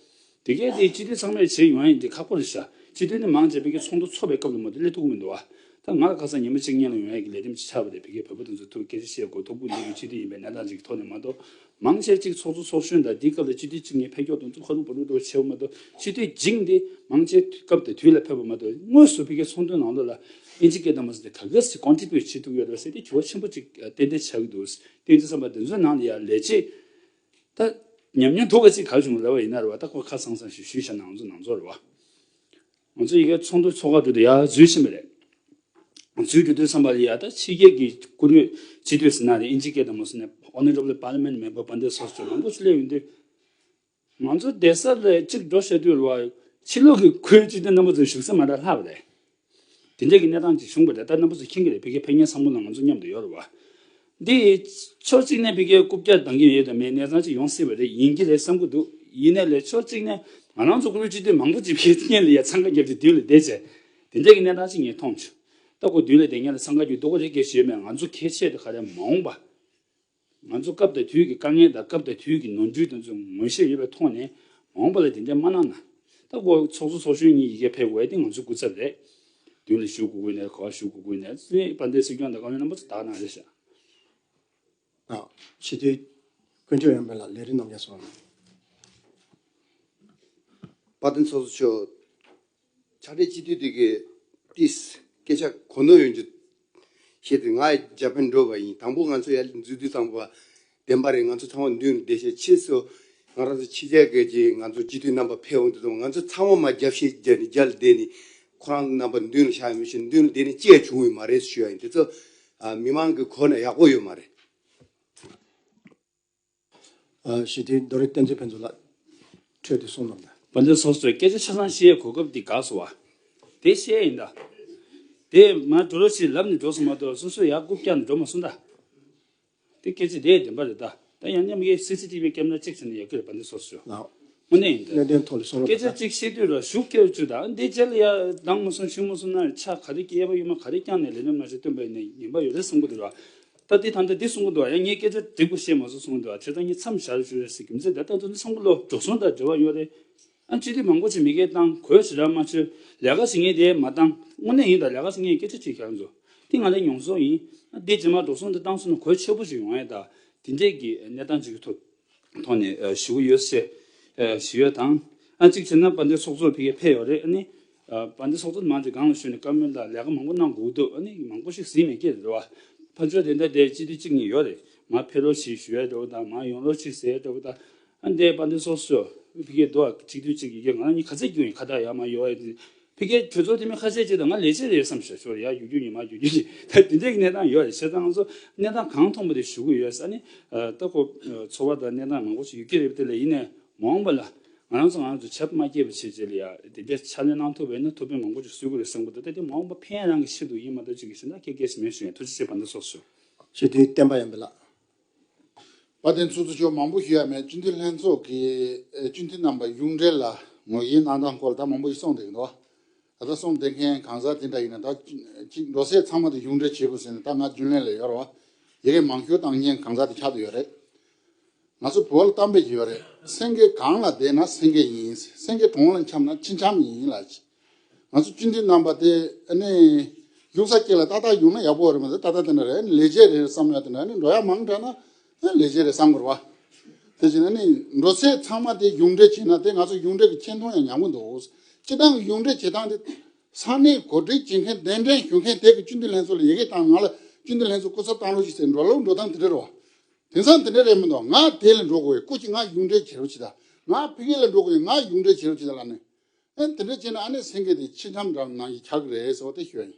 དེ་གས་དེ་སྤྱི་འཐུས་ཚང་མས་བྱེད་ཡོང་ཡ་ཡིན་དེ་ཁག་པོ་རེད་ཤག་སྤྱི་འཐུས་ནི་མང་ཆེ་ཕ་གིའི་ཚོགས་འདུ་ཚོགས་པའི་སྐབས་ལ་མ་གཏོགས་སླེབས་ཐུབ་ཀྱི་མི་འདུག་བ། ད་ང་ལ་ཁ་སང་ཉི་མ་གཅིག་སྔོན་ལ་ཡོང་ཡ་གི་ལས་རིམ་ཅིག་ཆགས་པ་རེད། ཕ་གིའི་བོད་པ་དེ་ཚོ་ཐུག་སྐད་ཆ་བཤད་དགོས། ཐུག་དགོས་འདི་གི་སྤྱི་འཐུས་ཡིན་པའི་གནས་སྟངས་ཅིག་གི་ཐོག་ནས་མ་གཏོགས། མང་ཆེ་གཅིག་ཚོགས་གཙོ་ཚོགས་གཞོན་དང་དེའི་སྐབས་ལ་སྤྱི་འཐུས་གཅིག་ངས་ཕེབས་སྐྱོར་དང་ཚོ་ཁ་རུ་བ་རུ་འགྲོ་བྱེད་པ་མ་གཏོགས། སྤྱི་འཐུས་རྒྱུན་དེ་མང་ཆེ་སྐབས་དང་དུས་ལ་ཕེབས་པ་མ་གཏོགས། དངོས་སུ་ཕ་གིའི་ཚོགས་འདུའི་ནང་ལོགས་ལ་ཨིན་ཇི་སྐད་གཏམ་ཟེར་དེ་ག་ག་ཟེ་ཀོན་ཊི་བྷིའུ་ཊི་བྱེད་ཐུབ་ཡོད་རེད་ཟེར་དེ་གྱོད་ཆེན་པོ་ཅིག་ཏན་ཏན་ཆགས་ཀྱི་འདུག་དེ་ཡིན་དུས་ཙམ་པ་དེ་ཚོའི་ནང་ལ་ཡ་ལས་བྱེད། ད་ཉམས་མྱོང་ཐོག་ག་ཅིག་ག་རེ་བྱུང་ལབ་པ་ཡིན་ན་རེད་བ། ད་ཁོ་ཁ་སང་སང་ཞིག་ཞུས་བཞག་ན་ང་ཚོ་ནང་ཚོ་རེད་བ། ང་ཚོ་ཡི་གེ་ཚོགས་འདུ་ཚོགས་ཁག་ཏུ་ཡར་འཛུལ་ཕྱིན་པ་རེད། འཛུལ་འགྲོ་དུས་ཙམ་པ་ལ་ཡ་ད་ཕྱི་རྒྱལ་གྱི་སྐུ་མགྲོན་སྤྱི་འཐུས་ཟེར་ན་རེད། ཨིན་ཇི་སྐད་དུ་མ་སོང་ནས་Honorable Parliament Member པ་འདི་སོགས་ཚོ་མང་པོ་ཞིག་སླེབས་ཡོང་དུས། ང་ཚོ་བསྡད་ས་ལ་གཅིག་འགྲོ་བྱེད་དུས་རེད་བ། ཕྱི་ལོགས་ཀྱི་ཁུལ་སྤྱི་འཐུས་རྣམ་པ་ཚོ་བཞུགས་ས་མ་འདྲ་ལྷག་པ་རེད། དེ་འདྲ་གི་གནས་སྟངས་ཅིག་བྱུང་བ་རེད། ད་རྣམ་པ་ཚོ་མཁྱེན་གྱི་རེད། ཕ་གིའི་ཕེབས་མཁན་ཚང་མ་ལ་ང་ཚོ་མཉམ་དུ་ཡོད་རེད་བ། འདི་ཕྱོགས་གཅིག་ནས་ཕ་གིའི་རྐུབ་བཀྱག་ལྡང་གི་ཡོད་དམ་མེད་གནས་སྟངས་ཅིག་ཡོང་སྲིད་པ་རེད། ཡིན་གྱི་རེད་བསམ་གྱི་འདུག་ཡིན་ནའི་ལས་ཕྱོགས་གཅིག་ནས་ང་རང་ཚོ་ཁོ་རང་སྤྱི་འཐུས་མང་པོ་ཅིག་ཕེབས་མཁན་ལ་ཡ་འཚང་ཁ་བརྒྱབ་ཅིག་མདུན་ལ་བསྡད་བྱས། དེ་འདྲ་གི་གནས་སྟངས་ཅིག་ངས་མཐོང་བྱུང་། ད་ཁོ་མདུན་ལ་བསྡད་མཁན་ལ་འཚང་ཁ་རྒྱུ་སྡུག་པོ་རེད། སྐད་ཆ་ཡོད་མེད། ང་ཚོ་གལ་ཆེ་དེ་ག་རེ་མ་འོངས་པ། ང་ཚོ་སྐབས་དང་དུས་ཀྱི་དཀའ་ངལ་དང་སྐབས་དང་དུས་ཀྱི་ནོར་འཁྲུལ་དེ་ཚོ་ངོ་ཤེས་ཡོད་པའི་ཐོག་ནས་མ་འོངས་པ་ལ་དེ་འདྲ་མ་གནང་ན། ད་ཁོ་ཚོགས་གཙོ་ཚོགས་གཞོན་གཉིས་ཡི་གེ་ཕེབས་དགོས་དེ་ང་ཚོའི་སྐུ་ཚབ་རེད། མདུན་ལ་བཞུགས་དགོས་ཀྱི་ནས་ག་པར་བཞུགས་དགོས་ཀྱི་ནས་དཔལ་ལྡན་སྲིད་སྐྱོང་དང་བཀའ་བློན་རྣམ་པ་ཚོ་དག་གནང་རེད་ཤག་ཨ། སྤྱི་འཐུས་དཀོན་མཆོག་ཡོན་ཕུན་ལགས་ལས་རིམ་གནང་རྒྱུ་སོང་། དཔལ་ལྡན་ཚོགས་གཙོ་མཆོག་ཕྱག་སྦྲེལ་སྤྱི་འཐུས་དེ་གའི་ཏིས་སྐད་ཆ་གོ་ནོར་ཡོང་རྒྱུ་བཤད་དུས། ང་འཇར་པན་འགྲོ་བ་ཡིན། དང་པོ་ང་ཚོ་ཡར་འཛུལ་དུས་ཙམ་པ་བདེན་པ་རེད། ང་ཚོ་ཚང་མ་མདུན་ལ་བསྡད་ཤག་ཕྱིས་སུ་ང་རང་ཚོ་ཕྱི་རྒྱལ་སྐད་ཀྱི་ང་ཚོ་སྤྱི་འཐུས་རྣམ་པ་ཕེབས་འོང་དུས་ཙམ་ང་ཚོ་ཚང་མ་མར་རྒྱབ་བཤིག་བརྒྱབ་ནས་རྒྱབ་ལ་བསྡད་ནས་ཁོ་རང་རྣམ་པ་མདུན་ལ་བཞག་ཡོད་མི་ཤེས། མདུན་ལ་བསྡད་ནས་ཅི་ཡང་བྱུང་ཡོད་མ་རེད་ཞུ་ཡ་ཡིན། དེ་ཚོ་ཨ་མི་མང་གིས་གོ་ན་ཡག་པོ་ཡོད་མ་རེད། ཨ། སྤྱི་འཐུས་རྡོ་རིང་བསྟན་འཛིན་ཕུན་ཚོགས་ལགས་འཕྲོས་ཏེ་གསུངས་གནང་དང་། དཔལ་ལྡན་ཚོགས་གཙོས་སྐད་ཆ་ཆ་ཚང་བཤད་གོ་སྐབས་འདི་འགག་སོང་བ། དེ་བཤད་ཡིན་ད། དེ་མར་འགྲོ་རོགས་ཞེས་ལབ་ནས་འགྲོ་སོང་མ་གཏོགས་སོ་སོ་ཡར་རྐུབ་བཀྱག་ནས་འགྲོ་མ་སོང་ད། དེ་སྐད་ཆ་དེ་བདེན་པ་རེད་ད། ད་ཡང་མཉམ་གི་སི་སི་ཊི་བི་ཀེམ་ར་ཅིག་བྱས་ན་ཡག་གི་རེད། དཔལ་ལྡན་ཚོགས་གཙོ། ལགས། དངོས་གནས་ཡིན་ད། གནད་དོན་ཐོག་ལ་གསུང་རོགས་སྐད་ཆ་གནང་། གཅིག་བཤད་དུས་ར་ཞུ་སྐྱོར་བཅུག་ད། འདི་རྗེས་ལ་ཡ་འདང་མ་སོང་ཞུ་མ་སོང་ན་ཆ་ག་རེ་སྐྱེས་པ་ཡོད་མ་ག་རེ་བསྐྱངས་ནས་ལས་རིམ་མ་ཞིག་བཏོན་པ་ཡིན་ན་ངན་པ་ཡོད་རེད་བསམ་གི་འདུག་ར། ད་འདི་ད་ལྟ་འདི་གསུང་གི་འདུག་ཡང་ངས་སྐད་ཆ་འགྲིག་པོ་བཤད་མ་སོང་གསུང་གི་འདུག་བྱས་ཙང་ངས་མཚམས་བཞག་ཞུ་རེད་ཟེར་གི་མི་ཚེ་ད་ལྟ་ཚོ་འདི་ཚང་མ་ལོ་འགྲོ་སོང་དང་འབྲེལ་བ་ཡོད་རེད། ཨ་སྤྱི་འཐུས་མང་པོ་ཅིག་མི་སྒེར་བཏང་གོས་ཞེ་དྲག་མ་ཆོད། ལས་ཀ་བྱེད་མཁན་དེ་མ་བཏང་། དངོས་གནས་ཡིན་ད་ལས་ཀ་བྱེད་མཁན་སྐད་ཆ་བྱེད་ཁྱག་ཚོ། འདི་ང་ལ་མྱོང་སོང་ཡིན། ཨ་འདི་རྗེས་མ་འགྲོ་སོང་འདི་བཏང་སོང་ན་གོས་ཆོད་པོ་ཞིག་ཡོང་ཡ་ད། དེ་འདྲས་ཀྱི་གནས་སྟངས་ཅིག་གི་ཐོག་ཐོག་ནས་ཞུ་གི་ཡོད་ཟེར་ཞུ་ཡ་དང་། ཨ་གཅིག་བྱས་ན་དཔལ་ལྡན་ཚོགས་གཙོ་ཕ་གིར་ཕེབས་ཡོད་རེད། ཨ་ནི་དཔལ་ལྡན་ཚོགས་གཙོ་མང་ཅིག་སྒང་ལ་ཞུས་ནས་བཀའ་མོལ་དང་ལས་ཀ་མང་པོ་གནང་དགོས་འདུག་ཨ་ནི་མང་པོ་ཞིག་གཟིགས་མེད་ཀྱི་རེད་བ། ཕར་ཕྱོགས་དེ་འདྲ་དེ་སྤྱི་འཐུས་གཅིག་གཉིས་ཡོད་རེད། མར་ཕེབས་རོགས་ཞེས་ཞུ་ཡ་འདྲ་བོ་དང་། མར་ཡོང་རོགས་ཞེས་ཟེར་ཡ་འདྲ་བོ་དང་། ཨ་འདས་དཔལ་ལྡན་ཚོགས་གཙོ་ཕ་གིར་འདུག་ཨ། གཅིག་སྡུད་གཅིག་ཡི་གེ་ང་རང་གཉིས་ག་ཚད་རྒྱུག་ཡིན་ཁ་བཏགས་ཡར་མར་ཡོང་ཡ་དེ། ཕ་གིའི་གྲོས་ཚོགས་འཐུས་མི་ཁ་ཤས་ཅིག་དང་ང་ལས་བྱེད་རེད་བསམ་ཞོར་ཞོར་ཡར་རྒྱུག་རྒྱུག་ཡིན་མར་རྒྱུག་རྒྱུག་ཡིན། ད་དེ་འདྲའི་གནས་སྟངས་ཡོད་རེད། བྱས་ཙང་ང་ཚོ་གནས་སྟངས་གང་མཐོང་པ་དེ་ཞུ་གི་ཡོད། ཨ་ནི་ད་ཁོ་ཚོར་བ་དང་གནས་སྟངས་མང་པོ་ཞིག་ཡོད་ཀྱི་རེད། དེ་ལས་ཡིན་ནའི་མ་འོངས་པ་ལ་ང་རང་ཚོ་ང་རང་ཚོ་ཆབ་མ་སྐྱེས་པ་བྱས་བྱས་ལ་ཡ་དེ་འདྲའི་ཕྱག་ལས་གནང་ཐུབ་པ་ཡིན་ན་ཐུགས་ཕན་མང་པོ་ཞིག་གསོས་ཀྱི་རེད་བསམ་གི་འདུག་ད་དེ་མ་འོངས་པ་ཕན་རང་གི་ཆེད་དུ་ཡིན་མ་གཏོགས་ཅིག་གི་གཞན་དག་སྐད་སྐད་ཞིག་མེད་ཞུ་ཡིན། ཐུགས་རྗེ་ཆེ། དཔལ་ལྡན་ཚོགས་གཙོ། སྤྱི་འཐུས་བསྟན་པ་ཡོན་ཕུན་ལགས། དཔལ་ལྡན་ཚོགས་གཙོ་མཆོག་མང་པོ་ཞུ་ཡ་མེད། སྤྱི་འཐུས་ལྷན་ཚོགས་ཀྱི་ཨེ་སྤྱི་འཐུས་རྣམ་པ་གཞུང་འབྲེལ་ལ་ངོས་འཛིན་གནང་སྟངས་སྐོར་ལ་ད་མང་པོ་ཞིག་གསུངས་བསྡད་ཀྱི་འདུག་ད་ལྟ་གསུངས་བསྡད་མཁན་གང་ཟག་དེ་འདྲ་ཡིན་ན་ད་ཅིག་འགྲོ་སའི་ཚང་མ་དེ་གཞུང་འབྲེལ་བྱེད་དགོས་ཟེར་ནས་ད་ང་རྒྱུན་ལས་ལ་ཡོད་རེད་བ། ཡི་གེ་མང་ཤོས་བཏང་མཁན་གང་ཟག་དེ་ཆགས་བསྡད་ཡོད་རེད། ང་ཚོ་བོད་ལ་གཏམ་དཔེ་ཅིག་ཡོད་རེད། སེང་གེ་གངས་ལ་བསྡད་ན་སེང་གེ་ཡིན། སེང་གེ་གྲོང་ལ་འཁྱམས་ན་ཁྱི་འཁྱམ་ཡིན་ལ། ང་ཚོ་སྤྱི་འཐུས་རྣམ་པ་དེ་ཨ་ནི་ གཞུང་ས་སྐྱེ་ལ་ཏག་ཏག་ཡོང་ན་ཡག་པོ་རེད་མ་གཏོགས། ཏག་ཏག་དེ་འདྲ་རེད། ལས་བྱེད་རེད་བསམ་ཡ་དེ་འདྲ་ནི་འགྲོ་ཡ་མང་དྲགས་ན་ལས་བྱེད་རེད་བསམ་དགོས་རེད་བ། དེ་བཞིན་ནི་འགྲོ་ཚད་ཚང་མ་དེ་གཞུང་འབྲེལ་བྱས་ན་དེ་ང་ཚོ་གཞུང་འབྲེལ་གྱི་ཆེ་མཐོང་ཡང་ཉམས་ཀྱི་འདུག་སྤྱི་བཏང་གི་གཞུང་འབྲེལ་བྱེད་སྟངས་དེ་ས་གནས་གོ་སྒྲིག་བྱེད་མཁན་གདན་འདྲེན་ཞུ་མཁན་དེ་གི་སྤྱི་འཐུས་ལྷན་ཚོགས་ལ་ཡི་གེ་བཏང་། ང་ལ་སྤྱི་འཐུས་ལྷན་ཚོགས་སྐུ་ཚབ་བཏང་རོགས་ཞེས་ཟེར་འགྲོ་ལུགས་འགྲོ་སྟངས་དེ་འདྲ་རེད་བ། དེང་སང་དེ་འདྲ་རེད་མི་འདུག་ང་དེ་ལ་འགྲོ་དགོས་ཡོད། སྐུ་མཁྱེན་ང་གཞུང་འབྲེལ་བྱེད་རོགས་བྱེད་དང་། ང་ཕ་གི་ལ་འགྲོ་དགོས་ཡོད། ང་གཞུང་འབྲེལ་བྱེད་རོགས་བྱེད་དང་ལབ་ནས། ཨེ་དེ་འདྲ་བྱས་ན་ཨ་ནི་སེང་གེ་དེ་ཕྱི་འགྲམ་འགྲམ་ནང་བཞིན་ཆགས་ཀྱི་རེད་ཟེར་བ་དེ་ཞུ་ཡ་ཡིན།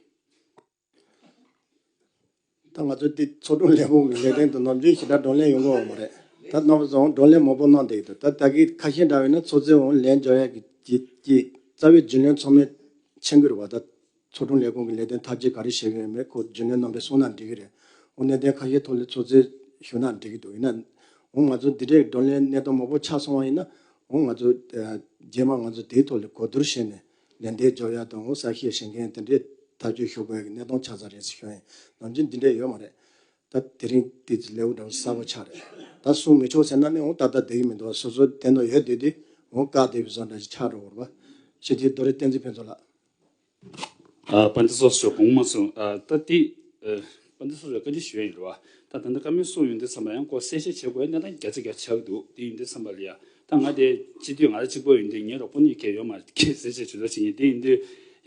ད་ང་ཚོ་དེ་ཚོགས་དྲུང་ལས་ཁུངས་ཀྱི་ལས་དོན་དུ་ནམ་རྒྱུན་ཞེ་དྲག་བགྲོ་གླེང་ཡོང་གི་ཡོད་མ་རེད། ད་རྣམ་པ་ཚོ་བགྲོ་གླེང་མང་པོ་གནང་བསྡད་ཀྱི་འདུག་ད་ད་གི་ཁ་ཤས་འདྲ་བས་ན་ཚོགས་གཙོས་འོང་ལན་འཇལ་ཡ་གི་ཀྱི་ཀྱི་རྩ་བའི་རྒྱུན་ལས་ཚང་མས་མཁྱེན་གྱི་རེད་བ། ད་ཚོགས་དྲུང་ལས་ཁུངས་ཀྱི་ལས་དོན་ཐག་གཅོད་ག་རེ་བྱེད་ཀྱི་ཡོད་མེད་ཁོ་རྒྱུན་ལས་རྣམ་པས་གསུངས་ན་འགྲིག་གི་རེད། འོ་གནད་དོན་ཁ་ཤས་ཐོག་ལ་ཚོགས་གཙོས་ཞུ་ན་འགྲིག་གི་འདུག་ཡིན་ན་འོ་ང་ཚོ་འདི་འདྲའི་བགྲོ་གླེང་གནད་དོན་མང་པོ་ཆགས་སོང་བ་ཡིན་ན། འོ་ང་ཚོ་ཨ་རྗེས་མ་ང་ཚོ་དེའི་ཐོག་ལ་གོ་བསྡུར་བྱས་ནས་ལན་འདེབས་འཇོག་ཡ་དང་། འོ་གསལ་བཤད་བྱེད་མཁན་དེ་འདྲའི་ཐག་གཅོད་ཞུ་དགོས་ཡ་གི་གནད་དོན་ཆགས་ཚར་རེད་ཟེར་ཞུ་ཡ་ཡིན། ནམ་རྒྱུན་འདི་འདྲ་ཡོད་མ་རེད། ད་དེ་རིང་དེ་ལེའུ་འདྲ་བོ་གསར་པ་ཆགས་རེད། ད་གསུང་མི་ཆོག་ཟེར་ན་ནི་འོ་ད་ལྟ་བསྡད་ཀྱི་མི་འདུག་སོ་སོ་དེ་ནང་ཡོད་བསྡད་དུས་འོ་བཀག་བསྡད་པའི་བཟོ་འདྲ་ཞིག་ཆགས་འགྲོ་གི་རེད་པ། སྤྱི་འཐུས་རྡོ་རི་བསྟན་འཛིན་ཕུན་ཚོགས་ལགས། ཨ་དཔལ་ལྡན་ཚོགས་གཙོ་གོང་མ་གསུངས། ཨ་ད་དེ་ཨ་དཔལ་ལྡན་ཚོགས་གཙོས་བཀའ་འདྲི་ཞུ་ཡ་ཡིན་རེད་བ། ད་ད་ལྟ་བཀའ་མོལ་གསུངས་ཡོང་དུས་ཙམ་པ་ཡང་ཁོ་གསལ་བཤད་བྱེད་དགོས་གནས་སྟངས་བརྒྱ་ཆ་བརྒྱ་ཆགས་ཀྱི་འདུག་དེ་ཡིན་དུས་ཙམ་པ་ལ་ཡ་ད་ང་དེ་སྤྱི་འཐུས་ང་རང་གཅིག་པོ་ཡིན་དུས་ངའི་རོགས་པ་གཉིས་ཀས་ཡོད་མ་རེད། ཁྱེད་གསལ་བཤད་བྱེད་རོགས་བྱེད་ཡིན། དེ་ཡིན་དུས་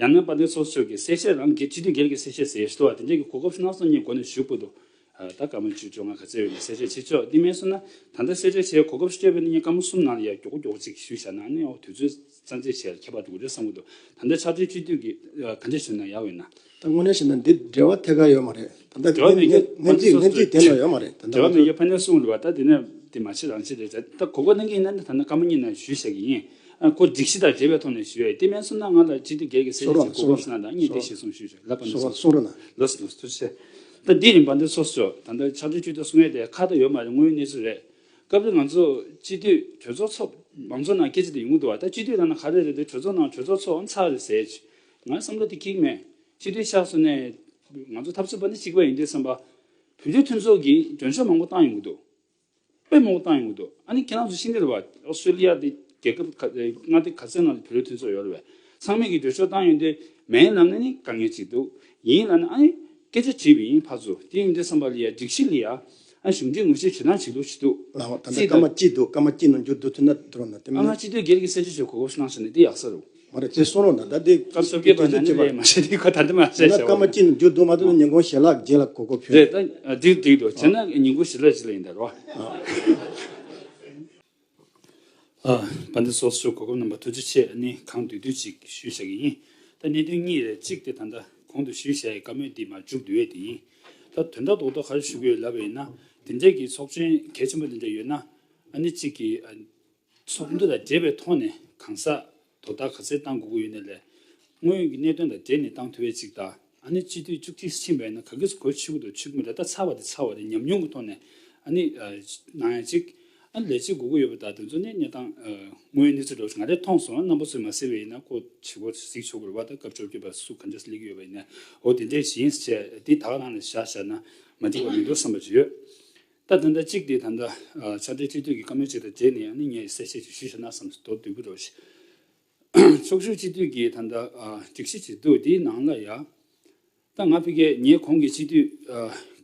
ཡང་ན་དཔལ་ལྡན་ཚོགས་གཙོས་ཀྱི་གསལ་བཤད་རང་གི་སྤྱི་འཐུས་སྒེར་གྱི་གསལ་བཤད་ཟེར་ཡ་ཞིག་འདུག་བ། དེ་འདྲས་ཀྱི་གོ་སྐབས་ཤིག་གནང་སོང་། ངས་འགོ་ནས་ཞུ་དགོས་འདུག་ཨ་ད་སྐར་མ་བཅུ་བཅོ་ལྔ་ག་ཚོད་ཡོད་ན་གསལ་བཤད་བྱེད་ཆོག་དེ་མིན་སོང་ན་ད་ལྟ་གསལ་བཤད་བྱེད་གོ་སྐབས་སྤྲད་པ་ཡིན་ན་ངས་སྐར་མ་གསུམ་ནང་ལ་ཡ་མགྱོགས་པོ་མགྱོགས་པོ་ཅིག་ཞུས་བཞག་ན་ནི་འོ་དུས་ཚོད་རྩ་འཛིན་བྱེད་ཡ་ཁྱད་པར་འགྲོ་གི་རེད་བསམ་གྱི་འདུག་ད་ལྟ་ཕྱག་སྦྲེལ་སྤྱི་འཐུས་ཀྱིས་ཨ་ག་འདྲས་བྱུང་ན་ཡག་ཡོད་ན། ད་དངོས་གནས་བཤད་ན་འདི་འབྲེལ་བ་ཐད་ཀར་ཡོད་མ་རེད། ད་ལྟ་འབྲེལ་བ་མེད་མཁན་ངན་ཚིག་ངན་ཚིག་དེ་ལ་ཡོད་མ་རེད། ད་ལྟ་འབྲེལ་བ་མེད་མཁན་ཕ་ནས་གསུངས་རེད་བ། ད་དེ་ནས་དེ་མ་བྱེད་རང་བྱེད་རེད། ད་གོ་སྐབས་གནང་གི་ཡིན་ན་ད་ལྟ་སྐར་མ་གཉིས་ནང་ཞུས་བཞག་གི་ཡིན། ཨ་ཁོ་སྒྲིག་གཞི་དང་འབྲེལ་བའི་ཐོག་ནས་ཞུས་ཡ་ཡིན། དེ་མིན་སོང་ན་ང་ལ་སྤྱི་འཐུས་སྒེར་གྱི་གསལ་བཤད་ཅིག་གོ་སྐབས་ཤིག་གནང་དང་། ངས་དེ་ཞིག་གསུངས་ཞུས་ཞུས་ལབ་པ་ནང་སོང་། གསུང་རོགས་གནང་། ལགས་སོ་ལགས་སོ། ཐུགས་རྗེ་ཆེ། ད་འདི་ཡིན་པ་འདི་སོ་སོ་ད་ལྟ་ཕྱག་སྦྲེལ་སྤྱི་འཐུས་གསུང་ཡས་དེ་ཁ་ད་ཡོད་མ་རེད། དངོས་ཡོད་གནས་ཚུལ་རེད། སྐབས་རེ་ང་ཚོ་སྤྱི་འཐུས་གྲོས་ཚོགས་ཚོགས་མང་ཚོགས་ནང་སྐད་ཆ་དེ་ཡོང་གི་འདུག་བ། ད་སྤྱི་འཐུས་ལབ་ན་ག་རེ་རེད་དེ། གྲོས་ཚོགས་ནང་གྲོས་ཚོགས་ཚོགས་ཚར་རེད་ཟེར་གྱི། ང་བསམ་བློ་དེ་འཁྱེར་གྱི་མེད། སྤྱི་འཐུས་ཆགས་སོང་ནས་ང་ཚོ་འཐབ་རྩོད་པ་འདི་གཅིག་པ་ཡིན་དུས་ཙམ་པ། བོད་རིགས་མཐུན་ཚོགས་ཀྱིས་མགྲོན་ཤོག་མང་པོ་བཏང་ཡོང་གི་འདུག་དཔེ་མང་པོ་བཏང་ཡོང་གི་འདུག་ཨ་ནི་ཁྱེད་རང་ཚོ་ཤེས་ཀྱི་རེད་བ། ཨོ་སི་ཀྲེ་ལི་ཡ་དེ་རྒྱལ་ཁབ་ཁ་མངའ་སྡེ་ག་ཚོད་ནང་ལ་བོད་རིགས་མཐུན་ཚོགས་ཡོད་རེད་བས། ཚང་མས་ཀྱིས་གྲོས་ཆོད་བཏང་ཡོང་དུས་མེད་ལབ་ན་ནི་དཀའ་ངལ་ཅིག་འདུག་ཡིན་ལབ་ན་ཨ་ནི་སྐད་ཆ་དྲིས་པ་ཡིན་ཕར་ཚུར། དེ་ཡིན་དུས་ཙམ་པ་ལ་ཡ་སྒྲིག་གཞི་ལ་ཡ་ཨ་གཞུང་འབྲེལ་ངོས་བཞེས་བྱེད་སྟངས་བྱེད་ལུགས་ཤིག་འདུག་ལགས་འོ། ད་ལྟ་སྐར་མ་གཅིག་འདུག་སྐར་མ་གཅིག་ནང་མཇུག་བསྡུ་ཐུབ་ན་འདུག་རོགས་གནང་། དེ་ཨ་མིན་ང་སྤྱི་འཐུས་སྒེར་གྱི་གསལ་བཤད་ཞུ་གོ་སྐབས་གནང་ཟེར་ནས་དེ་ཡག་ས་རུ། མ་རེད། དེ་གསུང་རོགས་གནང་། ད་དེ་སྐབས་སོ་བརྒྱད་པ་ནང་ནས་ལས་མ་བྱེད་དེ་ཁོ་ད་ལྟ་མ་བྱས་ཡིན་ན་བྱ་སྐར་མ་བ་གཅིག་ནང་མཇུག་བསྡུ་མ་ཐུབ་ན་ཉིན་གུང་ཞལ་ལག་རྗེས་ལ་གོ་སྐབས་ཕུལ། རེད། ད་འགྲིག་འགྲིག་འདུག་བྱས་ན་ཉིན་གུང་ཞལ་ལག་རྗེས་ལ་ཡིན་ད་རོགས། ཨ། དཔལ་ལྡན་ཚོགས་གཙོ་གོ་སྐབས་གནང་བ་ཐུགས་རྗེ་ཆེ། ཨ་ནི་གང་འདོད་འདོད་ཅིག་ཞུས་བཞག་གི་ཡིན། ད་གནད་དོན་གཉིས་རེད། གཅིག་དེ་ད་ལྟ་གོང་དུ་ཞུས་བཞག་ཡི་བཀའ་མོལ་འདི་མར་མཇུག་བསྡུ་ཡས་དེ་ཡིན། ད་དོན་དག་རྡོག་རྡོག་ག་རེ་ཞུ་གི་ཡོད་ལབ་པ་ཡིན་ན། དེ་འདྲས་ཀྱི་ཚོགས་ཆེན་གལ་ཆེན་པོ་དེ་འདྲ་ཡོད་ན། ཨ་ནི་གཅིག་གི་ཨ། ཚོགས་འདུ་དང་འབྲེལ་བའི་ཐོག་ནས་གང་ཟག་དོ་བདག་ག་ཚད་བཏང་དགོས་ཀྱི་ཡོད་ན་ལས། དངོས་ཡོད་ཀྱི་གནད་དོན་དང་འབྲེལ་ནས་བཏང་ཐུབ་པའི་གཅིག་དང་། ཨ་ནི་སྤྱི་འཐུས་བཅུ་གཅིག་ཕྱིན་པ་ཡིན་ན་ག་གེ་སུ་གོ་ཆོད་ཀྱི་འདུག་ཆོད་ཀྱི་མི་འདུག་ད་ཚར་བ་དེ་ཚར་བ་རེད། ཉམས་མྱོང་གི་ཐོག་ནས་ཨ་ནི་ཨ་གནང་ཡ་གཅིག་ཨ་ནི་ལས་བྱེད་དགོས་ཀྱི་ཡོད་པ་དང་དེ་ཚོ་ནི་གནས་སྟངས་ཨ་དངོས་ཡོད་གནས་ཚུལ་འདྲ་བོ་ཞིག་ང་རས་མཐོང་སོང་། རྣམ་པ་ཚོས་མ་གཟིགས་པ་ཡིན་ན་ཁོ་བྱེད་སྒོ་གཟིགས་ཆོག་གི་རེད་བ། ད་སྐབས་བཅོ་བརྒྱད་པ་སུ་ག་འདྲ་སེ་སླེབས་ཀྱི་ཡོད་པ་ཡིན་ན། འོ་དེ་འདྲས་ཞིག་ཡིན་ཟེར་བྱས་དེ་ད་ག་རང་ལ་བཞག་བཞག་ན་མ་འགྲིག་པ་མི་འདུག་བསམ་པ་ཅིག་ཡོད། ད་ད་ལྟ་གཅིག་དེ་ད་ལྟ་ཕྱག་སྦྲེལ་སྤྱི་འཐུས་ཀྱི་བཀའ་མོལ་ཅིག་དང་འབྲེལ་ནས་ཨ་ནི་ངས་གསལ་བཤད་ཅིག་ཞུས་བཞག་ན་བསམ་སོང་། མདོར་བསྡུས་པ་འདྲ་བོ་ཞིག་ཕྱོགས་བཞི་སྤྱི་འཐུས་ཀྱི་ད་ལྟ་སྒྲིག་གཞི་ཅིག་འདུག་དེའི་ནང་ལ་ཡ། ད་ང་ཕ་གིར་ངའི་གོང་གི་སྤྱི་འཐུས་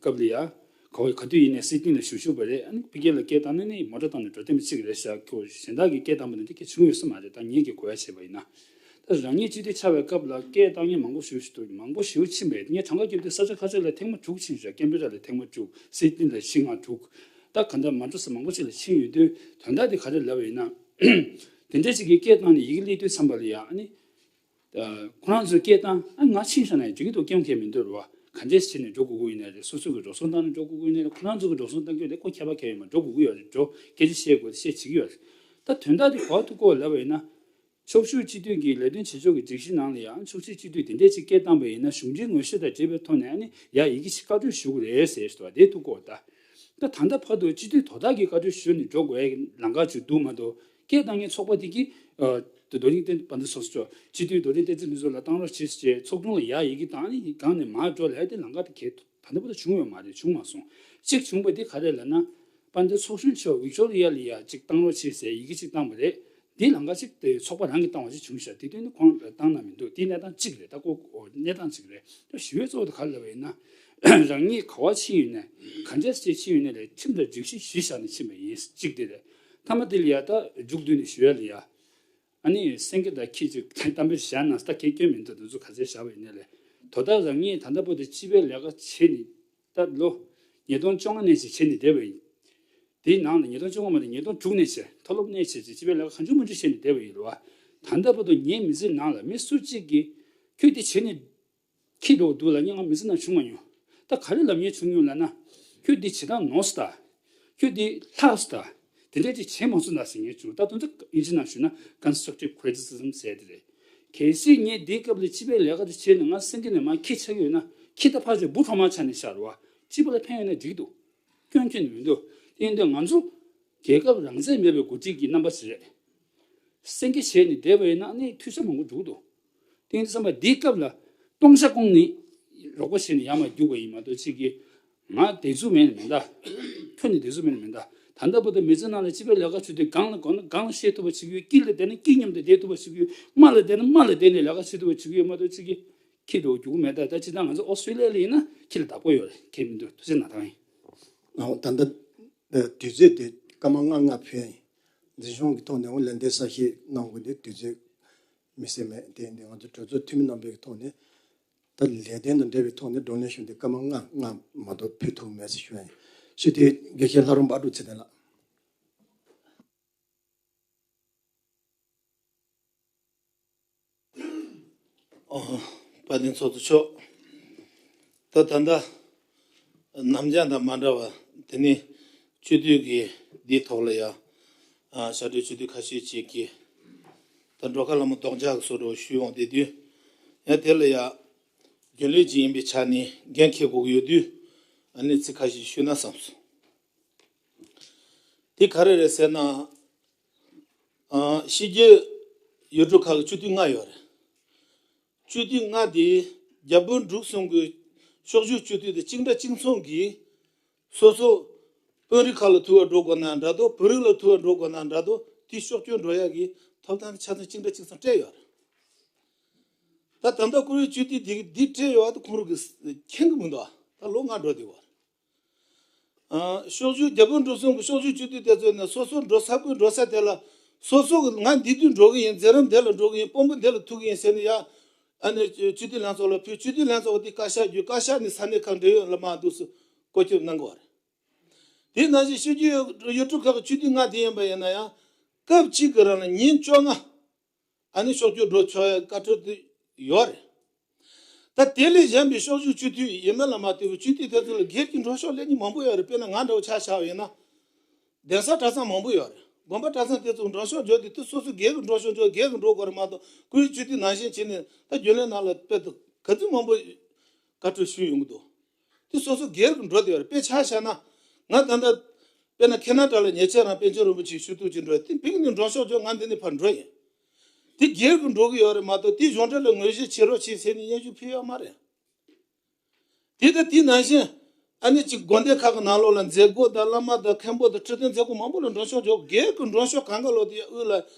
སྐབས་ལ་ཡ། ག་བ་ག་དུས་ཡིན་ནའི་སྲིད་དོན་ལ་ཞུགས་ཞུགས་པ་རེད། ཨ་ནི་ཕ་གི་ལ་སྐད་བཏང་ན་ནི་མོ་ཊ་བཏང་ནས་འགྲོ་བསྡད་པ་གཅིག་རེད་ཤག་ཁོ་གཞན་དག་གིས་སྐད་བཏང་པ་ནི་དེ་ག་བྱུང་ཡོད་ས་མ་རེད། ད་ངེད་ཀྱིས་གོ་ཡ་བྱས་པ་ཡིན་ན། ད་རང་ཉིད་སྤྱི་འཐུས་ཆགས་པའི་སྐབས་ལ་སྐད་བཏང་མཁན་མང་པོ་ཞེ་པོ་ཞིག་འདུག་མང་པོ་ཞེ་པོ་ཕྱིན་པས། ངས་གྲངས་ཀ་བརྒྱབ་དུས་ས་ཆ་ཁ་ཤས་ལ་ཐེངས་མ་དྲུག་ཕྱིན་ཤག་ཀན་བྷེ་ར་ལ་ཐེངས་མ་དྲུག་སིད་ནི་ལ་བཞི་ལྔ་དྲུག་ད་ག་འདྲ་མ་འགྲོ་ས་མང་པོ་ཞིག་ལ་ཕྱིན་ཡོད་དུས་དོན་དག་དེ་ག་རེ་ལབ་པ་ཡིན་ན། དེ་འདྲ་ཞིག་གིས་སྐད་བཏང་ནས་ཡི་གེ་སླེབས་དུས་ཙམ་པ་ལ་ཡ་ཨ་ནི། ཁོ་རང་ཚོས་སྐད་བཏང་ཨ་ང་ཕྱིན་ཤག་ན་ཡང་འགྲིག་གི་འདུག་སྐྱོན་གང་ཡང་མི་འདུག་རེད་བ། ག་འདྲས་བྱས་ནས་འགྲོ་དགོས་ཀྱི་ཡིན་ན་རེད། སོ་སོ་གིས་འགྲོ་སོང་བཏང་ནས་འགྲོ་དགོས་ཀྱི་ཡིན་ན་རེད། ཁོ་རང་ཚོ་གིས་འགྲོ་སོང་བཏང་རྒྱུ་དེ་ཁོ་ཁྱད་པར་གང་ཡང་མ་འགྲོ་དགོས་ཀྱི་ཡོད་རེད། འགྲོ་སྐད་ཆ་བཤད་དགོས་བཤད་བྱེད་ཀྱི་ཡོད་རེད། ད་དོན་དག་དེ་ག་པར་ཐུག་གོ་ལབ་པ་ཡིན་ན། ཕྱོགས་བཞི་སྤྱི་འཐུས་ཀྱི་ལས་དོན་བྱེད་ཕྱོགས་ཀྱི་སྒྲིག་གཞི་ནང་ལ་ཡང་ཕྱོགས་བཞི་སྤྱི་འཐུས་དེ་འདྲས་ཅིག་སྐད་བཏང་པ་ཡིན་ན་གཞུང་འབྲེལ་ངོས་བཞེས་དང་འབྲེལ་བའི་ཐོག་ནས་ཨ་ནི་ཡ་ཡི་གེ་ཞིག་བཀའ་འཁྲོལ་ཞུ་དགོས་རེད་ཟེར་ཞུ་བ་དེ་ཐུག་གོ་ད། ད་ད་ལྟ་བར་དུ་སྤྱི་འཐུས་དོ་བདག་གིས་བཀའ་འཁྲོལ་ཞུས་ནས་འགྲོ་དགོས་ཡ་ལམ་ཁ་ཅིག་འདུག་མ་གཏོགས་སྐད་བཏང་མཁན་ཚོགས་པ་དེ་གིས་ཨ་རྡོ་རིང་བསྟན་དཔལ་ལྡན་ཚོགས་གཙོ་སྤྱི་འཐུས་རྡོ་རིང་བསྟན་འཛིན་ཕུན་ཚོགས་ལ་བཏང་རོགས་བྱེད་ཅེས་ཚོགས་དྲུང་ལ་ཡ་ཡི་གེ་བཏང་ནས་སྒང་ནས་མར་འགྲོ་ལབ་ཡ་དེ་ལམ་ཁ་དེ་གས་ད་ལྟ་བར་དུ་བྱུང་ཡོད་མ་རེད། བྱུང་མ་སོང་། གཅིག་བྱུང་བ་དེ་ག་རེ་ལབ་ན། དཔལ་ལྡན་ཚོགས་གཞོན་མཆོག་ཝིག་ཊོ་རི་ཡ་ལ་ཡ་གཅིག་བཏང་རོགས་བྱེད་ཟེར་ཡི་གེ་གཅིག་བཏང་བ་རེད། དེའི་ལམ་ཁ་ཅིག་དེ་ཚོགས་པ་རང་གིས་བཏང་བ་ཞིག་བྱུང་ཤག་དེ་དོན་དུ་ཁོང་བཏང་ན་མི་འདུག་དེའི་གནས་སྟངས་གཅིག་རེད། ད་ཁོ་གནས་སྟངས་གཅིག་རེད། ད་ཞུ་བའི་གཙོ་བོ་དེ་ག་རེ་ལབ་པ་ཡིན་ན། རང་ཉིད་ག་བ་ཕྱིན་ཡོད་ནས་ག་འདྲས་སེ་ཕྱིན་ཡོད་ནས་ལས་ཁྲིམས་དང་སྒྲིག་གཞི་གཞི་བཞག་ནས་ཕྱིན་པ་ཡིན་གཅིག་དེ་རེད། མཐའ་མ་དེ་ལ་ཡ་ད་མཇུག་བསྡུས་ནས་ཞུ་ཡ་ལ་ཡ། ཨ་ནི་སེང་གེ་དང་ཁྱི་གཅིག་གཏམ་དཔེ་བཞག་ན་ད་ཁྱེད་སྐྱོན་མི་འདུག་དེ་ཚོ་ག་ཚད་བཞག་པ་ཡིན་ནའི་ལས། དོ་བདག་རང་ཉིད་ད་ལྟ་བར་དུ་སྤྱི་པའི་ལས་ཀ་བྱས་ནས་ད་ལོ་ཉིས་སྟོང་བཅོ་ལྔ་ནས་ཅིག་བྱས་ནས་བསྡད་པ་ཡིན། དེའི་ནང་ལ་ཉིས་སྟོང་བཅོ་ལྔ་མ་གཏོགས་ཉིས་སྟོང་དྲུག་ནས་བྱས་མཐོ་སློབ་ནས་བྱས་ཅིག་སྤྱི་པའི་ལས་ཀ་གང་བྱུང་མང་བྱུང་བྱས་ནས་བསྡད་པ་ཡིན་རེད་བ། ད་ལྟ་བར་དུ་ངའི་མི་ཚེ་ནང་ལ་མི་སུ་གཅིག་གིས་ཁྱོད་དེ་བྱས་ནས་ཁྱི་འགྲོ་འདུག་ལབ་མཁན་ང་མི་ཚེ་ནང་བྱུང་མ་མྱོང་། ད་ག་རེ་ལབ་མཁན་བྱུང་མྱོང་ལབ་ན། ཁྱོད་འདི་བྱེད་སྟངས་ནོར་སོང་ད། ཁྱོད་འདི་ལྷག་སོང་ད། དེ་འདྲ་ཅིག་བྱེད་མ་སོང་ད་ཟེར་མཁན་བྱུང་། ད་དོན་དུ་ཨིན་ཇི་ནང་ཞུས་ན་constructive criticism ཟེར་དེ་རེད། གལ་སྲིད་ངས་འདིའི་སྐབས་ལ་སྤྱི་པའི་ལས་ཀ་དེ་བྱས་ནས་ང་སེང་གེ་ནས་མར་ཁྱི་ཆགས་ཀྱི་ཡོད་ན་ཁྱི་ད་ཕར་ཆེ་འབུ་ཕྲ་མ་ཆགས་ནས་བཞག་རོགས། སྤྱི་པ་ལ་ཕན་ཡོད་ན་འགྲིག་འདུག་སྐྱོན་ཁྱོན་ནས་མི་འདུག་དེ་ཡིན་དུས་ང་ཚོ་རྒྱལ་ཁབ་རང་བཙན་མེད་པའི་འགོ་ཁྲིད་ཀྱི་རྣམ་པ་ཞིག་རེད། སེང་གེ་བྱས་ནས་བསྡད་པ་ཡིན་ན་ནི་འཐུས་ཤོར་མང་པོ་འགྲོ་གི་འདུག་དེ་ཡིན་དུས་ཙམ་པ་འདིའི་སྐབས་ལ་སྟོང་ཆ་བསྐོང་ནས་རོགས་པ་བྱས་ནས་ཡར་མར་རྒྱུག་པ་ཡིན་མ་གཏོགས་ཅིག་གིས་ང་དེ་ཚོ་མེད་ནི་མིན་ད། ཁྱོད་ནི་དེ་ཚོ་མེད་ནི་མིན་ད། ད་ལྟ་བར་དུ་མི་ཚེ་ནང་ལ་སྤྱི་པའི་ལས་ཀ་བྱེད་དུས་སྒང་ལ་སྒང་ལ་སྒང་ལ་བཤད་ཐུབ་པ་བྱེད་ཀྱི་ཡོད། དཀྱིལ་ལ་བསྡད་ན་དཀྱིལ་མཉམ་དུ་བསྡད་ཐུབ་པ་བྱེད་ཀྱི་ཡོད། དམའ་ལ་བསྡད་ན་དམའ་ལ་བསྡད་ནས་ལས་ཀ་བྱེད་ཐུབ་པ་བྱེད་ཀྱི་ཡོད་མ་གཏོགས་ཅིག་གིས་ཁྱི་འགྲོ་རྒྱུག་མེད་ད། ད་ཅི་ད་ང་ཚོ་ཨོ་སི་ཊྲེ་ལི་ཡ་ལ་ཡིན་ན་ཁྱི་ལ་བདག་པོ་ཡོད་རེད། ཁྱད་མི་འདུག་ཐུགས་རྗེ་གནང་དང་ཡིན། ཨོ་ད་ལྟ་དུས་ཚོད་དེ་སྐར་མ་ལྔ་ལྔ་ཕུལ་ཡིན། འཛིན་སྐྱོང་གི་ཐོག་ནས་འོ་ལན་འདེབས་གསལ་བཤད་གནང་དགོས་འདི་དུས་ཚོད་མི་སེར་མེད་དེ་འདི་ང་ཚོ་གྲོས་ཚོགས་འཐུས་མི་རྣམ་པའི་ཐོག་ནས་ད་ལས་དོན་དང་འབྲེལ་བའི་ཐོག་ནས་བགྲོ་གླེང་ཞུ་འདི་སྐར་མ་ལྔ་ལྔ་མ་གཏོགས་ཕུལ་ཐུབ་མེད་ཟེར་ཞུ་ཡ་ཡིན། ཞུ་དེ་དགེ་བཤེས་ལྷ་རམས་པ་ཨ་ཀྲུག་ཚེ་བརྟན་ལགས། ཨོ། དཔལ་ལྡན་ཚོགས་གཙོ་མཆོག་ད་ད་ལྟ་ནམ་རྒྱུན་དང་མ་འདྲ་བ་དེ་ནི་སྤྱི་འཐུས་ཀྱི་འདིའི་ཐོག་ལ་ཡང་ཨ་ཤར་སྤྲོས་སྤྱི་འཐུས་ཁ་ཤས་ཅིག་གིས་ད་འགྲོ་ཁ་ལ་མོ་རྡོག་རྒྱག་གི་བཟོ་འདྲ་ཞུས་འོང་། དེ་དུས་ཡང་དེ་ལ་ཡང་རྒྱུན་ལས་ཅིག་ཡིན་པའི་ཆ་ནས་འགན་འཁྱེར་དགོས་ཀྱི་ཡོད་དུས་ཨ་ནི་ཚིག་ཁ་ཤས་ཞུས་ན་བསམ་སོང་། དེ་ག་རེ་རེད་ཟེར་ན། ཨ། ཕྱི་རྒྱལ་ཡུལ་གྲུ་ཁག་གི་སྤྱི་འཐུས་ལྔ་ཡོད་རེད། སྤྱི་འཐུས་ལྔ་དེ་རྒྱ་བོད་འབྲུག་གསུམ་གྱི་ཕྱོགས་བཞུགས་སྤྱི་འཐུས་དེ་གཅིག་འདྲ་གཅིག་མཚུངས་ཀྱིས་སོ་སོ་དཔོན་རིགས་ཁག་ལ་ཐུག་པ་འགྲོ་དགོས་ན་འདྲ་འདུག་བོད་རིགས་ལ་ཐུག་པ་འགྲོ་དགོས་ན་འདྲ་འདུག་དེ་ཕྱོགས་སྐྱོད་འགྲོ་ཡག་གི་ཐོབ་ཐང་དེ་ཆ་ཚང་གཅིག་འདྲ་གཅིག་མཚུངས་སྤྲད་ཡོད་རེད། ད་ད་ལྟ་བཀུར་འོས་སྤྱི་འཐུས་དེ་འདི་སྤྲད་ཡོད་པ་དེ་ཁོང་རང་གིས་མཁྱེན་གྱི་མི་འདུག་ད་ལོ་ལྔ་འགྲོ་བསྡད་ཡོད་རེད། ཨ། ཕྱོགས་བཞུགས་རྒྱ་བོད་འབྲུག་གསུམ་གྱི་ཕྱོགས་བཞུགས་སྤྱི་འཐུས་དེ་ཚོ་ནས་སོ་སོ་འགྲོ་ས་ཁུལ་འགྲོ་ས་དེ་ལ་སོ་སོ་གི་ང་འདི་དུས་འགྲོ་གི་ཡིན། མཛད་རིམ་དེ་ལ་འགྲོ་གི་ཡིན། དཔོན་པོ་འདི་ལ་ཐུག་གི་ཡིན་ཟེར་ནས་ཡ། ཨ་ནི་སྤྱི་འཐུས་ལྷན་ཚོགས་ལ་ཕུལ། སྤྱི་འཐུས་ལྷན་ཚོགས་ཀྱིས་དེ་བཀའ་ཤག་བརྒྱུད། བཀའ་ཤག་ནས་ས་གནས་ཁག་འབྲེལ་ཡོད་ལ་མར་འདུག་སེ་བཀོད་ཁྱབ་གནང་གི་ཡོད་རེད། དེ་ནང་བཞིན་ཕྱི་རྒྱལ་ཡུལ་གྲུ་ཁག་གི་སྤྱི་འཐུས་ལྔ་དེ་ཡིན་པ་ཡིན་ན་ཡང་། སྐབས་གཅིག་གི་རིང་ལ་ཉིན་བཅོ་ལྔ། ཨ་ནི་ཕྱོགས་བསྐྱོད་འགྲོ་ཆོག་ཡ་བཀའ་འཁྲོལ་དེ་ཡོད་རེད། ད་དེ་ལས་གཞན་པའི་ཕྱོགས་བཞུགས་སྤྱི་འཐུས་ཡིན་ན་ལ་མ་ལྟོས་པའི་སྤྱི་འཐུས་དེ་ཚོ་ལ་སྒེར་གྱི་འགྲོ་ཕྱོགས་སླེབས་མཁན་མང་པོ་ཡོད་རེད། དཔེར་ན་ང་འདྲ་བོ་ཆ་བཞག་པ་ཡིན་ན། གདན་ས་གྲྭ་ཚང་མང་པོ་ཡོད་རེད། དགོན་པ་གྲྭ་ཚང་དེ་ཚོ་འགྲོ་ཕྱོགས་འཇོག་དུས་དེ་སོ་སོ་སྒེར་གྱི་འགྲོ་ཕྱོགས་འཇོག་སྒེར་གྱི་འགྲོ་དགོས་རེད་མ་གཏོགས་བཀུར་འོས་སྤྱི་འཐུས་ནང་བཞིན་བྱས་ནས་ད་རྒྱུན་ལས་ནང་ལ་དཔེ་དེ་ག་ཚོད་མང་པོ་བཀའ་འཁྲོལ་ཞུས་ཡོང་གི་འདུག་དེ་སོ་སོ་སྒེར་གྱི་འགྲོ་དེ་ཡོད་རེད། དཔེ་ཆ་བཞག་ན་ང་ད་ལྟ་དཔེར་ན་ཁེ་ན་ཌ་ལ་ཉེ་ཆར་རང་པཎ་ཆེན་རིན་པོ་ཆེའི་ཞུ་གཏུག་ཅིག་འགྲོ་དེ་ཕ་གི་ནས་འགྲོ་ཕྱོགས་འཇོག་ང་འདི་ནས་ཕར་འགྲོ་ཡིན། དེ་སྒེར་གྱི་འགྲོ་གི་ཡོད་རེད་མ་གཏོགས་དེ་གཞུང་འབྲེལ་ལ་ངོས་བཞེས་བྱེད་རོགས་བྱེད་ཟེར་ནས་སྙན་ཞུ་ཕུལ་ཡོད་མ་རེད། དེ་ལྟ་དེ་ནང་བཞིན་ཨ་ནི་ཅིག་དགོན་སྡེ་ཁག་གི་ནང་ལོགས་ལ་མཛད་སྒོ་དང་བླ་མ་དང་མཁན་པོ་དང་ཁྲི་སྟོན་མཛད་སྒོ་མང་པོ་ལ་འགྲོ་ཕྱོགས་འཇོག་སྒེར་གྱི་འགྲོ་ཕྱོགས་གང་ག་ལོག་དེ་ཡ་དབུས་ལ་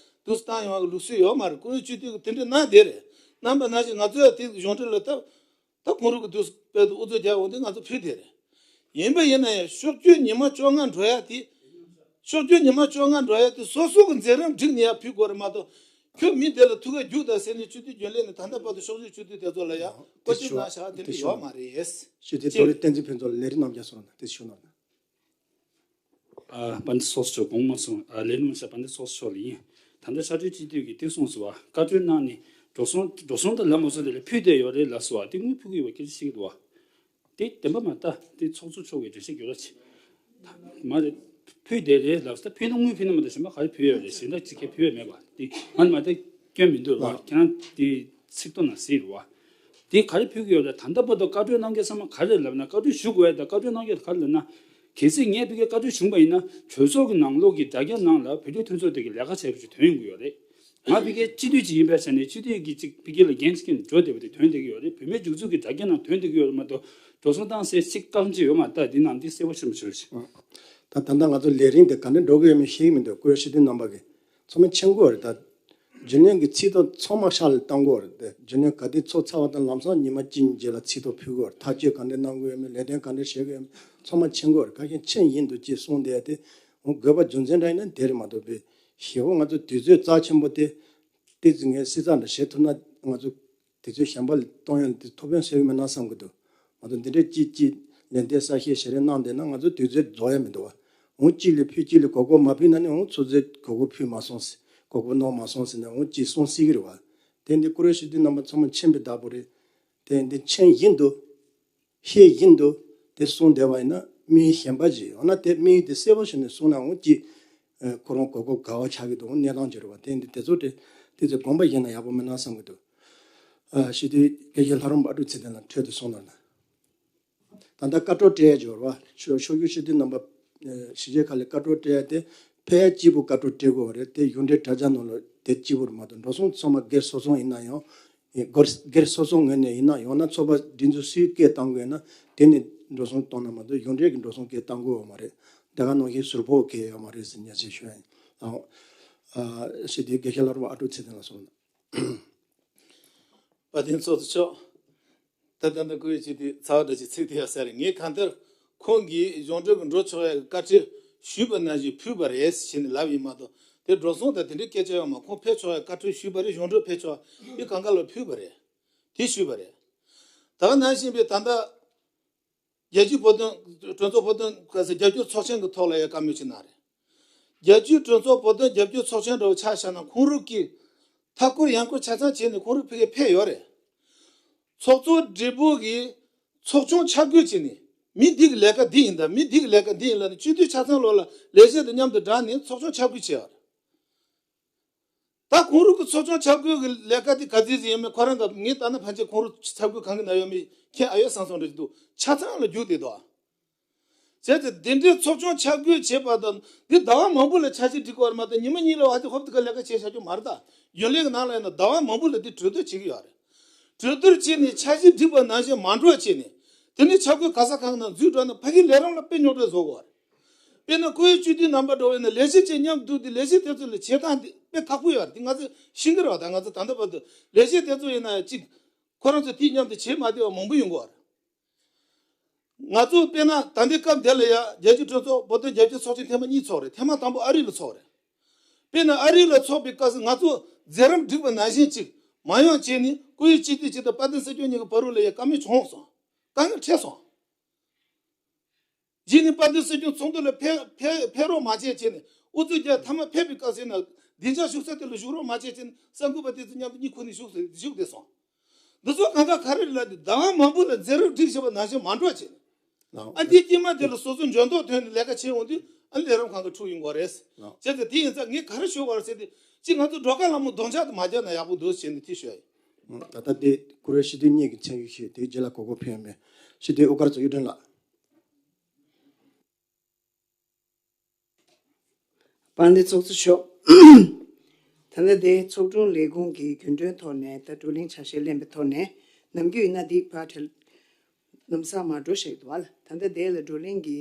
དུས་བཏང་ཡོང་བ་གི་ལུགས་སྲོལ་ཡོད་མ་རེད། བཀུར་འོས་སྤྱི་འཐུས་ཀྱི་དེ་འདྲའི་གནང་བསྡད་རེད། གནང་པ་ནང་བཞིན་ང་ཚོ་ཡང་དེ་གཞུང་འབྲེལ་ལ་ད། ད་ཁོང་རང་གི་དུས་དཔལ་དུ་ཨུ་ཚུགས་རྒྱག་འོང་དུས་ང་ཚོ་ཕུལ་དེ་རེད། ཡིན་པ་ཡིན་ན་ཡང་ཕྱོགས་བསྐྱོད་ཉི་མ་བཅོ་ལྔ་འགྲོ་ཡ་དེ། ཕྱོགས་བསྐྱོད་ཉི་མ་བཅོ་ལྔ་འགྲོ་ཡ་དེ་སོ་སོ་གི་མཛད་རིམ་བསྒྲིགས་ནས་ཡ་ཕུལ་དགོས་རེད་མ་གཏོགས། ཁྱོད་མི་དེ་ལ་ཐུག་ག་རྒྱུགས་དང་ཟེར་ནས་སྤྱི་འཐུས་རྒྱུན་ལས་ནས་ད་ལྟ་བར་དུ་ཕྱོགས་བཞུགས་སྤྱི་འཐུས་དེ་ཚོ་ལ་ཡ་བཀའ་འཁྲོལ་གནང་བཞག་དེ་འདྲ་ཡོད་མ་རེད། ཞུ་དེ་ཞུ་ན། ལྟ་ཅི་ཕན་ཚོགས་ལས་རིགས་རྣམས་ཀྱང་སོང་ན་དེ་ཞུ་ན། ཨ། དཔལ་ལྡན་ཚོགས་གཙོ་མཆོག་དགོངས་མ་ཚོམས། ཨ། ལས་རིམ་ཤ་དཔལ་ལྡན་ཚོགས་གཙོ་མཆོག་ལ་ཡིན། ད་ལྟ་ཕྱག་སྦྲེལ་སྤྱི་འཐུས་ཀྱིས་དེ་གསུངས་སོང་བ། བཀའ་འཁྲོལ་གནང་ནས་འགྲོ་སོང་འགྲོ་སོང་དང་ལབ་མ་སོང་དེ་ལ་ཕུལ་བསྡད་ཡོད་རེད་ལབ་སོང་བ། དེ་དངུལ་ཕུལ་གྱི་ཡོད་པ་སྐད་ཆ་བཤད་ཀྱི་འདུག་བ། དེ་བདེན་པ་མ་ལྟ་དེ་ཚོགས་གཙོ་མཆོག་གིས་འགྲེལ་བཤད་རྒྱབ་རོགས་བྱེད། མ་རེད། ཕུལ་བསྡད་རེད་ལབ་ས་ད་ཕུལ་ན་དངུལ་ཕུལ་ན་མ་གཏོགས་གཞན་པ་ག་རེ་ཕུལ་ཡོད་རེད། གཞན་དག་ཅིག་གས་ཕུལ་ཡོད་མེད་པ་དེ་ང་མ་ལྟ་སྐྱོན་མི་འདུག་རེད་བ། ཁྱེད་རང་དེ་ཚིག་ཐོ་ནང་གཟིགས་རེད་བ། དེ་ག་རེ་ཕུལ་གྱི་ཡོད་རེད། ད་ལྟ་བར་དུ་བཀའ་འཁྲོལ་གནང་མཁན་ཚང་མ་ག་རེ་ལབ་ན། བཀའ་འཁྲོལ་ཞུ་དགོས་ཡ་དང་བཀའ་འཁྲོལ་གནང་མཁན་ག་རེ་ལབ་ན། གལ་སྲིད་ངས་ཕ་གིར་བཀའ་འཁྲོལ་ཞུས་པ་ཡིན་ན་གྲོས་ཚོགས་ཀྱི་ནང་ལོགས་ཀྱི་དྲ་རྒྱ་ནང་ལ་བོད་རིགས་མཐུན་ཚོགས་དེ་གི་ལས་ཀ་བྱས་པ་ཞིག་ཐོན་ཡོང་གི་ཡོད་རེད། ང་ཕ་གིར་སྤྱི་འཐུས་ཅིག་ཡིན་པའི་ཆ་ནས་སྤྱི་འཐུས་ཀྱི་ཅིག་ཕ་གི་ལ་འགན་འཁྱེར་ནས་འགྲོ་བསྡད་པ་དེ་ཐོན་བསྡད་ཀྱི་ཡོད་རེད། བོད་མིའི་སྒྲིག་འཛུགས་ཀྱི་དྲ་རྒྱ་ནང་ཐོན་བསྡད་ཀྱི་ཡོད་རེད་མ་གཏོགས་འགྲོ་སོང་བཏང་སའི་ཅིག་བཀག་འཇིག་ཡོད་མ་རེད། ད་འདི་ནང་འདི་གསལ་པོ་ཤེས་མ་བྱུང་ཞིག་ད་ད་ལྟ་ང་ཚོ་ལས་རིམ་དེ་ག་འདྲ་འགྲོ་གི་ཡོད་མེད་ཤེས་ཀྱི་མི་འདུག་བཀུར་འོས་སྤྱི་འཐུས་རྣམ་པ་གིས་ ཚང་མས་མཁྱེན་དགོས་རེད་ད། རྒྱུན་ལས་ཀྱི་ཚིག་ཐོ་ཚང་མ་ཧྲ་ལ་བཏང་དགོས་རེད་དེ། རྒྱུན་ལས་ག་དུས་ཚོགས་ཚར་བ་དང་ལམ་སང་ཉི་མ་གཅིག་གཉིས་རྗེས་ལ་ཚིག་ཐོ་ཕུལ་དགོས་རེད། ཐག་གཅོད་ག་འདྲ་གནང་དགོས་ཡོད་མེད། ལས་དོན་ག་འདྲ་བྱེད་དགོས་ཡོད་མེད་ཚང་མ་མཁྱེན་དགོས་རེད། ཁ་ཤས་མཁྱེན་ཡིན་འདུག་ཅེས་གསུངས་བསྡད་དེ། འོ་དགོས་པ་རྒྱུ་མཚན་འདྲ་ཡིན་ན་དེ་རེད་མ་གཏོགས་པའི་ཞེ་པོ་ང་ཚོ་དུས་ཚོད་རྩ་ཆེན་པོ་དེ་ཏོག་ཙམ་ངས་བསྲི་ཚགས་འདྲ་བྱེད་ཐུབ་ན། ང་ཚོ་དུས་ཚོད་གཞན་པ་ལ་གཏོང་ཡ་དེ་ཐུགས་ཕན་གསོས་ཀྱི་མེད་ན་བསམ་གྱི་འདུག་ང་ཚོ་འདི་འདྲའི་གཅིག་གཅིག་ལན་འདེབས་གསལ་བཤད་ཞེ་རེ་གནང་བསྡད་ན་ང་ཚོ་དུས་ཚོད་རྫོགས་ཡ་མི་འདུག་བ། འོང་གཅིག་ལ་ཕུལ་གཅིག་ལ་གོ་སྐབས་མ་ཕུལ་ན་ནི་འོང་ཚོད་ཚོད་གོ་སྐབས་ཕུལ་མ་སོང་ཟེར། གོ་སྐབས་གནང་མ་སོང་ཟེར་ནས་འོང་གཅིག་གསུང་སྲིད་ཀྱི་རེད་བ། དེ་འདི་ཀུ་རེ་ཞུ་དུས་རྣམ་པ་ཚང་མ་མཁྱེན་པའི་བདག་པོ་རེད། དེ་འདི་མཁྱེན་བཞིན་དུ། ཤེས་བཞིན་དུ་དེ་གསུང་བསྡད་པ་ཡིན་ན་དམིགས་ཡུལ་གཞན་པ་ཞིག་ཡོད་ན་དེ་དམིགས་ཡུལ་དེ་གསལ་པོ་ཞིག་ནས་གསུང་ན་འོང་གཅིག་ཁོ་རང་གོ་སྐབས་ག་བ་ཆགས་ཀྱི་འདུག་གནས་སྟངས་ཅིག་རེད་བ། དེ་འདི་དེ་ཚོ་དེ་དེ་ཚོ་དགོངས་པ་བཞེས་ན་ཡག་པོ་མིན་ན་བསམ་གྱི་འདུག་ཞུ་དུས་དགེ་བཤེས་ལྷ་རམས་པ་ཨ་ཀྲུག་ཚེ་བརྟན་ལགས་འཕྲོས་དུ་གསུང་གནང་ན། ད་ལྟ་བཀའ་འཁྲོལ་སྤྲད་ཡ་ཅིག་ཡོད་རེད་བ། ཆོས་ཆོས་བརྒྱུད་སྤྱི་འཐུས་རྣམ་པ་ཨེ་གཞིས་བྱེས་ཁག་ལ་བཀའ་འཁྲོལ་སྤྲད་ཡ་དེ་ཕལ་ཆེར་གཅིག་པུ་བཀའ་འཁྲོལ་སྤྲད་དགོས་པ་རེད་དེ། གཞུང་འབྲེལ་དྲ་རྒྱ་ནང་ལ་དེ་གཅིག་པུ་རེད་མ་གཏོགས། འགྲོ་སོང་ཚང་མ་སྒེར་སོ་སོ་ཡིན་ན་ཡང་། སྒེར་སྒེར་སོ་སོ་ངོས་ནས་ཡིན་ན། ཡང་ན་ཚོགས་པ་སྒྲིག་འཛུགས་སུའི་སྐད་བཏང་དགོས་ན་དེ་ནས་འགྲོ་སོང་གཏོང་ན་མ་གཏོགས་གཞུང་འབྲེལ་གྱི་འགྲོ་སོང་སྐད་བཏང་དགོས་ཡོད་མ་རེད། དེ་ག་ནང་བཞིན་ཟུར་ཕོག་གི་ཡོད་མ་རེད་ཟེར་ཉེས་ཆད་ཞུ་ཡ་ཡིན། ཨ་ཞེས་དེ་དགེ་བཤེས་ལྷ་རམས་པ་ཨ་ཀྲུག་ཚེ་བརྟན་ལགས་གསུངས་གནང་། དཔལ་ལྡན་ཚོགས་གཙོ་མཆོག་ད་ལྟ་འདི་སྐུ་ཡི་ཅིག་དེ་ཚ་བ་འདྲ་ཅིག་ཚིག་དེ་ཡ་ཟེར་རེད། ངས་གང་ལྟར་ཁོང་གིས་གཞུང་འབྲེལ་གྱི་འགྲོ་ཆོག་ཡ་གི་བཀའ་ཁྲིད་ཞུས་པ་ནང་བཞིན་ཕུལ་བ་རེད་ཟེར་ནས་ལབ་ཡིན་མ་གཏོགས། དེ་འགྲོ་སོང་དང་དེ་འདྲའི་སྐད་ཆ་ཡོད་མ། ཁོང་ཕེབས་ཆོག་ཡ་བཀའ་ཁྲིད་ཞུས་པ་རེད། གཞུང་འབྲེལ་ཕེབས་ཆོག་ཡ་གང་ག་ལ་ཕུལ་བ་རེད། དེ་ཞུས་པ་རེད། ད་ག་ནང་བཞིན་པའི་ད་ལྟ་རྒྱལ་སྤྱིའི་བོད་དོན་གྲོས་ཚོགས་བོད་དོན་ག་ས་རྒྱབ་སྐྱོར་ཚོགས་ཆེན་གྱི་ཐོག་ལ་ཡ་བཀའ་མོལ་ཅིག་གནང་རེད། རྒྱལ་སྤྱིའི་གྲོས་ཚོགས་བོད་དོན་རྒྱབ་སྐྱོར་ཚོགས་ཆེན་འདྲ་བོ་ཆ་བཞག་ན་ཁོང་རང་གིས་མཐའ་འཁོར་ཡང་འཁོར་ཆ་ཚང་བྱས་ནས་ཁོང་རང་ཕ་གིར་ཕེབས་ཡོད་རེད། ཚོགས་གཙོ་སྦྲེལ་པོ་གིས་ཚོགས་ཆུང་ཆ་བགོས་བྱས་ནས་མི་འདི་གི་ལས་ཀ་འདི་ཡིན་ད། མི་འདི་གི་ལས་ཀ་འདི་ཡིན་ལབ་ནས་སྤྱི་འཐུས་ཆ་ཚང་ལོག་ལ་ལས་བྱེད་དང་མཉམ་དུ་བསྒྲགས་ནས་ཚོགས་ཆུང་ཆ་བགོས་བྱས་ཡོད་རེད། ད་ཁོང་རང་གི་ཚོགས་ཆུང་ཆ་བགོས་ཀྱི་ལས་ཀ་དེ་ག་ཚོད་ཅིག་ཡིན་མིན་ཁོ་རང་གི་ངས་ལྟ་ན་ཕལ་ཆེར་ཁོང་རང་ཆ་བགོས་གང་གི་ན་ཡོད་མེད་མཁྱེན་ཨ་ཡོད་བསམ་སོང་རེད་འདུག་ཆ་ཚང་ལ་རྒྱུགས་བསྡད་འདུག་བྱས་ཙང་དེ་འདྲའི་ཚོགས་ཆུང་ཆ་བགོས་བྱས་པ་དང་འདི་ཟླ་བ་མང་པོ་ལ་འཆར་གཞི་སྒྲིག་དགོས་པ་རེད་མ་གཏོགས་ཉི་མ་གཉིས་ལ་བ་དེ་ཧོབ་དེ་ག་ལས་ཀ་བྱས་བཞག་རྒྱུ་མ་རེད་ད། རྒྱུན་ལས་ཀྱི་ནང་ལ་ཡིན་ན་ཟླ་བ་མང་པོ་ལ་འདི་གྲོས་བསྡུར་བྱེད་ཀྱི་ཡོད་རེད། གྲོས་བསྡུར་བྱས་ནས་འཆར་གཞི་སྒྲིག་པ་ནང་བཞིན་མ་འགྲོ་བྱས་ནས་དེ་ནས་ཆ་བགོས་ག་ས་གང་ན་འཛུལ་འགྲོ་ན་ཕ་གིའི་ལས་རིམ་ལ་དཔེ་རྙོག་དྲ་བཟོ་དགོས་པ་རེད། དཔེར་ན་ཁོའི་སྤྱི་འཐུས་རྣམ་པ་འགྲོ་བས་ན་ལས་བྱེད་ཅིག་མཉམ་འདུག་དེ་ལས་བྱེད་དེ་ཚོ་ལ་བྱེད་སྟངས་དེ་དཔེ་ཁག་པོ་ཡོད་རེད། དེ་ང་ཚོས་ཤེས་ཀྱི་རེད་བ། ད་ང་ཚོ་ད་ལྟ་བར་དུ་ལས་བྱེད་དེ་ཚོ་ཡིན་ན་ཡང་གཅིག་ཁོ་རང་ཚོ་དེའི་མཉམ་དུ་བྱེད་མ་བདེ་བ་མང་པོ་ཡོང་གི་ཡོད་རེད། ང་ཚོ་དཔེར་ན་ད་ལྟའི་སྐབས་འདི་ལ་ཡ་རྒྱལ་སྤྱིའི་གྲོས་ཚོགས་བོད་དོན་རྒྱབ་སྐྱོར་ཚོགས་ཆེན་ཐེངས་མ་གཉིས་ཚོགས་རེད། ཐེངས་མ་དང་པོ་ཨ་རི་ལ་ཚོགས་རེད། དཔེར་ན་ཨ་རི་ལ་ཚོགས་པའི་སྐབས་སུ་ང་ཚོ་མཛད་རིམ་བསྒྲིགས་པ་ནང་བཞིན་ཅིག་མ་ཡོང་བྱས་ནས་སྐུ་ཡི་སྤྱི་འཐུས་སྤྱི་དང་དཔལ་ལྡན་སྲིད་སྐྱོང་གཉིས་ཀྱི་བར་དུ་ལ་ཡ་བཀའ་མོལ་བྱུང་སོང་། དཀའ་ངལ་འཕྲད་སོང་། རྗེས་ནས་དཔལ་ལྡན་སྲིད་སྐྱོང་ཚོགས་འདུ་ལ་ཕེབས་ཕེབས་ཕེབས་རོགས་མ་བྱས་བྱས་ནས་ཨུ་ཚུགས་རྒྱག་མཐའ་མ་ཕེབས་པའི་སྐབས་སུ་ཡིན་ན་བདེ་འཇགས་བཞུགས་ས་དེ་ལ་བཞུགས་རོགས་མ་བྱས་བྱས་ནས་གསར་འགོད་པ་དེ་ཚོ་མཉམ་དུ་གཉིད་ཁུག་ནས་བཞུགས་བཞུགས་བསྡད་སོང་། འདི་ཚོ་གང་ག་ག་རེ་རེད་ལབ་དུས་ཟླ་བ་མང་པོ་ལ་མཛད་རིམ་སྒྲིག་བཞག་པ་ནང་བཞིན་མ་འགྲོ་བྱས་ནས། ཨ་འདི་དཀྱིལ་མ་དེ་ལ་སོ་སོ་འཇོན་ཐོག་ཐོན་ནས་ལས་ཀ་བྱས་འོང་དུས་ཨ་ལས་རིམ་གང་ག་འཁྲུག་ཡོང་གི་རེད། བྱས་ཙང་དེ་ཡིན་ཙང་ངས་ག་རེ་ཞུ་དགོས་རེད་ཟེར་དུས་ཅིག་ང་ཚོ་སྒྲོལ་དཀར་ལྷ་མོ་རྡོག་འཆག་དུ་མ་རྒྱག་ན་ཡག་པོ་འདུག་ཟེར་ནས་དེ་ཞུ་ཡ་ཡིན། ད་ལྟ་དེ་ཀུ་རེ་སྤྱི་འཐུས་གཉིས་ཀྱི་མཚན་གཞི་བཞེས་དེའི་རྗེས་ལ་གོ་སྐབས་ཕུལ་ཡོད་མེད། སྤྱི་འཐུས་དབུ་དཀར་གཙོ་གཡུ་སྒྲོན་ལགས། དཔལ་ལྡན་ཚོགས་གཙོ་མཆོག་ད་ལྟ་དེ་ཚོགས་དྲུང་ལས་ཁུངས་ཀྱི་རྒྱུན་གྲོན་ཐོག་ནས་ད་བགྲོ་གླེང་ཆ་ཤས་ལེན་པའི་ཐོག་ནས་ནམ་རྒྱུན་ཡིན་ན་འདི་ཕར་བྲེལ་ལམ་སང་མར་འགྲོ་བཞག་འདུག་བ། ད་ལྟ་དེ་ལ་བགྲོ་གླེང་གི་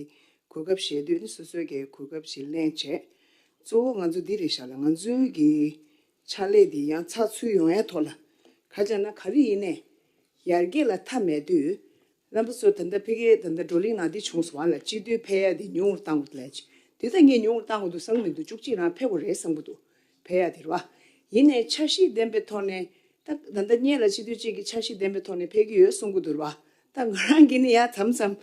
གོ་སྐབས་བཞེས་དུས་ནི་སོ་སོའི་གི་གོ་སྐབས་ཤིག་ལེན་བྱས། གཙོ་བོ་ང་ཚོ་འདི་རེད་ཤག་ལ་ང་ཚོའི་གི་ཕྱག་ལས་འདི་ཡང་ཚགས་ཚུད་ཡོང་ཡའི་ཐོག་ལ་ག་རེ་ལབ་ན་ག་རེ་ཡིན་ནའི་ཡར་རྒྱས་ལ་མཐའ་མེད་དུས། རྣམ་པ་ཚོ་ད་ལྟ་ཕ་གིའི་ད་ལྟ་བགྲོ་གླེང་ནང་འདི་བྱུང་སོང་བ་ལ། སྤྱི་འཐུས་ཕེབས་ཡ་འདི་ཉུང་རུ་བཏང་དགོས་འདུག་ལབ་ཅིག་དེ་ད་ངས་ཉུང་རུ་བཏང་དགོས་འདུག་བསམ་གྱི་མི་འདུག་བཅུ་གཅིག་རང་ཕེབས་དགོས་རེད་བསམ་གྱི་འདུག་ཕེབས་ཡ་དེ་རེད་བ། ཡིན་ནའི་འཆར་གཞི་ལྡན་པའི་ཐོག་ནས་ད་ད་ལྟ་སྔོན་ལ་སྤྱི་འཐུས་གཅིག་གིས་འཆར་གཞི་ལྡན་པའི་ཐོག་ནས་ཕེབས་ཀྱི་ཡོད་གསུང་གི་འདུག་རེད་བ། ད་ང་རང་གིས་ནི་ཡ་མཚམས་མཚམས་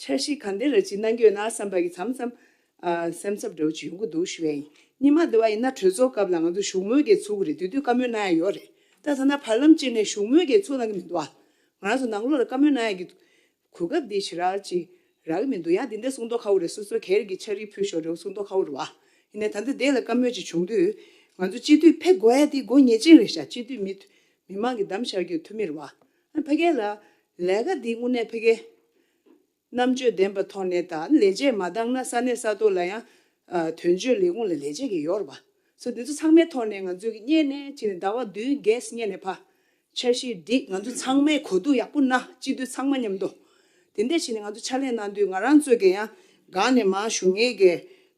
འཆར་གཞི་ག་འདྲ་རེ་ཅིག་གནང་གི་ཡོད་ན་བསམ་པ་གི་མཚམས་མཚམས་ཨ་སེམས་འཚབ་འདྲ་བོ་ཅིག་ཡོང་གི་འདུག་ཞུ་ཡ་ཡིན། སྔོན་མ་དེ་བ་ཡིན་ན་གྲོས་ཚོགས་སྐབས་ལ་ང་ཚོ་བཞུགས་མོལ་གྱི་ཚུགས་ཀྱི་རེད། དེ་དུས་བཀའ་མོལ་གནང་ཡ་ཡོད་རེད། ད་ད་ལྟ་བར་ལམ་གཅིག་ནས་བཞུགས་མོལ་གྱི་ཚུགས་གནང་གི་མི་འདུག་ཨ། ང་རང་ཚོ་ནང་ལོགས་ལ་བཀའ་མོལ་གནང་ཡ་གི་གོ་སྐབས་འདི་ཞེ་དྲག་ཅིག་རག་གི་མི་འདུག་ཡང་འདི་འདྲ་གསུང་མདོག་ཁ་པོ་རེད། སོ་སོ་སྒེར་གྱི་ཕྱག་བྲིས་ཕུལ་ཤོག་འདྲ་བོ་གསུང་མདོག་ཁ་པོ་རེད་བ། ཡིན་ནའི་ད་ལྟ་དེ་ལ་བཀའ་མོལ་ཅིག་བྱུང་དུས་ང་ཚོ་སྤྱི་འཐུས་ཕེབས་དགོས་ཡ་དེ་དགོས་ངེས་ཅན་རེད་ཤག་སྤྱི་འཐུས་མི་མི་མང་གི་གདམ་བྱ་རྒྱུ་འཐུས་མི་རེད་བ། ཨ་ཕ་གི་ལ་ལས་ཀ་འདི་དངོས་གནས་ཕ་གི་རྣམ་དཔྱོད་ལྡན་པ་ཐོག་ནས་དང་ལས་བྱེད་མ་འདང་ན་ས་གནས་ས་ཐོག་ལ་ཡང་ཨ་དོན་གཅོད་ལས་ཁུངས་ལ་ལས་བྱེད་ཀྱི་ཡོད་རེད་བ། སོ་འདི་ཚོ་ཚང་མའི་ཐོག་ནས་ང་ཚོས་ཀྱི་སྔོན་ནས་ཅིག་ནས་ཟླ་བ་བདུན་བརྒྱད་སྔོན་ནས་ཕ་འཆར་གཞི་སྒྲིག་ང་ཚོ་ཚང་མས་གོ་བསྡུར་ཡག་པོ་གནང་སྤྱི་འཐུས་ཚང་མ་མཉམ་དུ། དེ་འདྲ་བྱས་ནས་ང་ཚོ་ཕྱག་ལས་གནང་དུས་ང་རང་ཚོས་ཀྱི་ཡང་སྒང་ནས་མར་ཞུ་མཁན་གྱི་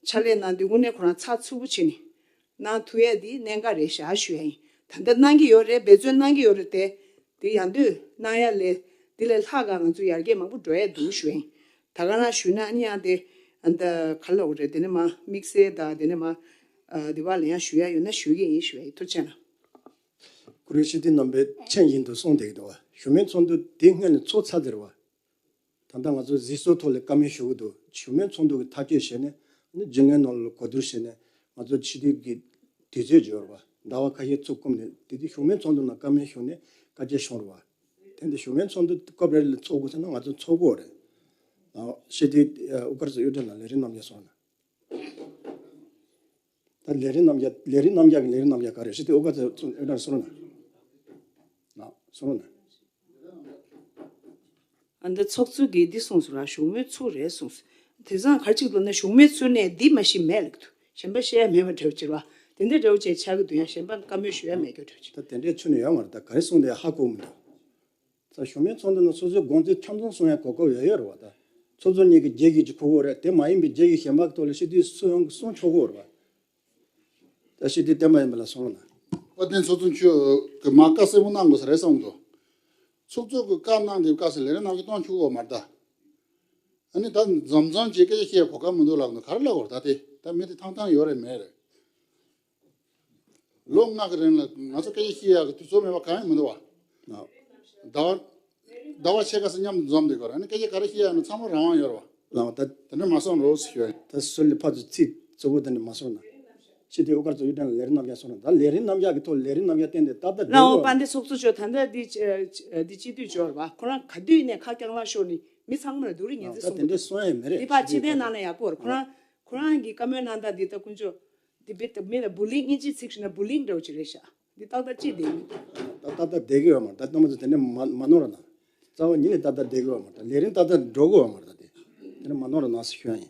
ཕྱག་ལས་གནང་དུས་དངོས་གནས་ཁོ་རང་ཚགས་ཚུད་པོ་བྱས་ནས་ གནང་ཐུབ་ཡས་འདི་གནད་འགག་རེད་ཤག་ཞུ་ཡ་ཡིན། ད་ལྟ་གནང་གི་ཡོད་རེད། འབད་བརྩོན་གནང་གི་ཡོད་རེད་དེ། དེ་ཡང་དུས་གནང་ཡ་ལས་འདི་ལས་ལྷག་ག་ང་ཚོ་ཡར་རྒྱས་མང་པོ་འགྲོ་ཡ་འདུག་ཞུ་ཡ་ཡིན། ད་ག་རང་ཞུས་ན་ཨ་ནི་ཡང་དེ་ཨ་ད་ག་ལབ་དགོས་རེད། དེ་ནས་མ་དམིགས་བསལ་དང་དེ་ནས་མ་ཨ་དེ་བ་ལ་ཡང་ཞུ་ཡ་ཡོད་ན་ཞུ་གི་ཡིན་ཞུ་ཡ་ཡིན། ཐུགས་རྗེ་གནང་། ཁོ་རེ་ཤི་ཏི་རྣམ་པའི་མཚན་བཞིན་དུ་གསུངས་བསྡད་ཀྱི་འདུག་བ། བཞུགས་མོལ་ཚོགས་འདུ་དེ་སྔོན་ནས་ཚོགས་ཚར་ཟེར་བ། ད་ལྟ་ང་ཚོ་གཟིགས་ཚོགས་ཐོག་ལ་བཀའ་མོལ་ཞུ་གི་འདུག་བཞུགས་མོལ་ཚོགས་འདུ་གི་ཐག་གཅོད་བྱས་ནས་ནི་བརྗོད་ལྔའི་ནང་ལ་གོ་བསྡུར་བྱས་ནས་ང་ཚོ་ཕྱི་དུས་ཀྱི་དུས་ཚོད་འབྱོར་བ་ཟླ་བ་ཁ་ཤས་ཚུར་བསྐུམ་ནས་དེ་དུས་བཞུགས་མོལ་ཚོགས་འདུ་ནང་བཀའ་མོལ་ཞུ་ནས་བཀའ་ཆད་བྱུང་རེད་བ། དེ་འདི་བཞུགས་མོལ་ཚོགས་འདུ་སྐབས་རེ་ལ་ཚོགས་དགོས་ཟེར་ན་ང་ཚོ་ཚོགས་དགོས་རེད། ཨ་ཤི་ཏི་ཨ་དབུ་དཀར་ཚོ་གཡུ་སྒྲོན་ལ་ལས་རིམ་རྣམ་རྒྱལ་སོང་ན། ད་ལས་རིམ་རྣམ་རྒྱལ་ལས་རིམ་རྣམ་རྒྱལ་གི་ལས་རིམ་རྣམ་རྒྱལ་ག་རེ་ཤི་ཏི་དབུ་དཀར་ཚོ་གཡུ་སྒྲོན་སོང་ན། ན་སོང་ན། ཨ་འདི་ཚོགས་གཙོ་གིས་འདི་གསུངས་སོང་ར། བཞུགས་མོལ་ཚུགས་རེད་གསུངས་སོང་། དེང་སང་ག་རེ་ཅིག་ལབ་ན་བཞུགས་མོལ་ཚུགས་ནས་འདི་མ་གཞི་མེད་ལབ་འདུག་གཞན་པ་བཤད་ཡ་མེད་པ་འདྲ་བོ་ཅིག་ར། དེ་འདྲ་འདྲ་བོ་ཅིག་ཆགས་ཀྱི་འདུག་ཡང་གཞན་པ་བཀའ་མོལ་ཞུ་ཡ་མེད་རྒྱུ་འདྲ་བོ་ཅིག་ད་དེ་འདྲའི་ཆུ་ནས་ཡོད་མ་རེད། ད་ག་རེ་གསུངས་དེ་ཧ་གོ་མི་འདུག་ད་བཞུགས་མོལ་ཚོགས་འདུ་ནང་སོ་སོའི་དགོངས་ཚུལ་འཆམ་མཐུན་གསུང་ཡ་གོ་སྐབས་ཡོད་ཡོད་རེད་བ། ད་ཚོགས་གཙོ་གཉིས་ཀྱི་རྗེས་ཀྱི་ཅིག་ཁུར་དགོས་རེད། དེ་མ་ཡིན་པའི་རྗེས་ཀྱི་གཞན་པ་གི་ཐོག་ལ་ཤི་ཏི་སུ་ཡོང་གི་གསུང་ཆོག་གི་ཡོད་རེད་བ། ད་ཤི་ཏི་བསྟན་པ་ཡིན་པ་ལ་སོང་ན། བཀའ་བསྟན་ཚོགས་གཙོ་མཆོག་གི་མ་བཀའ་གསལ་པོ་གནང་དགོས་ས་རེད་བསམ་འདུག་ཚོགས་གཙོ་གི་བཀའ་གནང་དེ་བཀའ་ཟེར་ལས་རེ་གནང་གི་གཏོང་ཆོག་གི་ཡོད་མ་རེད་ད། ཨ་ནི་ད་འཛོམས་འཛོམས་བྱས་སྐད་ཆ་བཤད་གོ་སྐབས་མི་འདུག་ལབ་ན་ག་རེ་ལབ་དགོས་རེད། ད་དེ་ད་མི་དེ་ཐང་ཐང་ཡོད་རེད་མེད་རེད། ལོ་ལྔ་གི་རིང་ལ་ང་ཚོ་སྐད་ཆ་བཤད་ཡག་གི་དུས་ཚོད་མེད་པ་གང་ཡང་མི་འདུག་བ། ཟླ་བ་ཟླ་བ་ཕྱེད་ཀ་ཙམ་མཉམ་དུ་འཛོམས་བསྡད་དགོས་རེད། ཨ་ནི་སྐད་ཆ་ག་རེ་བཤད་ཡག་ན་ཚང་མ་རང་དབང་ཡོད་རེད་བ། ལགས་ད། དེ་འདྲ་མ་གསུང་རོགས་ཞུ་ཡ་ཡིན། ད་སུ་ལ་ཕར་ཚུར་ཚིག་གཙོ་བོ་དེ་འདྲ་མ་གསུང་ན། ཕྱི་དེ་དབུ་དཀར་ཚོ་གཡུ་སྒྲོན་ལ་ལས་རིམ་རྣམ་རྒྱལ་གསུང་ན། ད་ལས་རིམ་རྣམ་རྒྱལ་གི་ཐོག་ལས་རིམ་རྣམ་རྒྱལ་བསྟན་ཏེ་ཏག་ཏག་ལའོ་བསྡད་དཔལ་ལྡན་ཚོགས་གཙོ་མཆོག་ད་ལྟ་འདི་འདི་སྤྱི་འཐུས་འབྱོར་བ་ཁོ་རང་ག་དུས་ནས་ཁ་སྐྱག་ལང་ཤོར་ནས་མི་ཚང་མར་སྡུག་རུས་ངན་ཚེ་ད་གསུང་དེ་འདྲ་གསུང་ཡ་མེད་རེད། འདི་ཕར་སྤྱི་དོན་ནང་ལ་ཡག་པོ་རེད། ཁོ་རང་ཁོ་རང་གི་བཀའ་མོལ་གནང་སྟངས་འདི་ད་དཀོན་མཆོག་འདི་བེད་མེད་ན་བུ་ལིང་། དབྱིན་ཇིའི་ཚིག་ཞུས་ན་བུ་ལིང་འདྲ་བོ་ཅིག་རེད་ཤག་འདི་ཏག་ཏག་ཅིག་བསྡད་ཡིན། ད་ཏག་ཏག་བསྡད་ཀྱི་ཡོད་མ་རེད། ད་རྣམ་པ་ཚོ་དེ་འདྲ་མ་མ་ནོར་ར་ན། རྩ་བ་ཉིད་ནས་ཏག་ཏག་བསྡད་ཀྱི་ཡོད་མ་རེད། ད་ལས་རིམ་ཏག་ཏག་འགྲོ་གི་ཡོད་མ་རེད། ད་དེ་དེ་འདྲ་མ་ནོར་ར་ན་ཟེར་ཞུ་ཡ་ཡིན།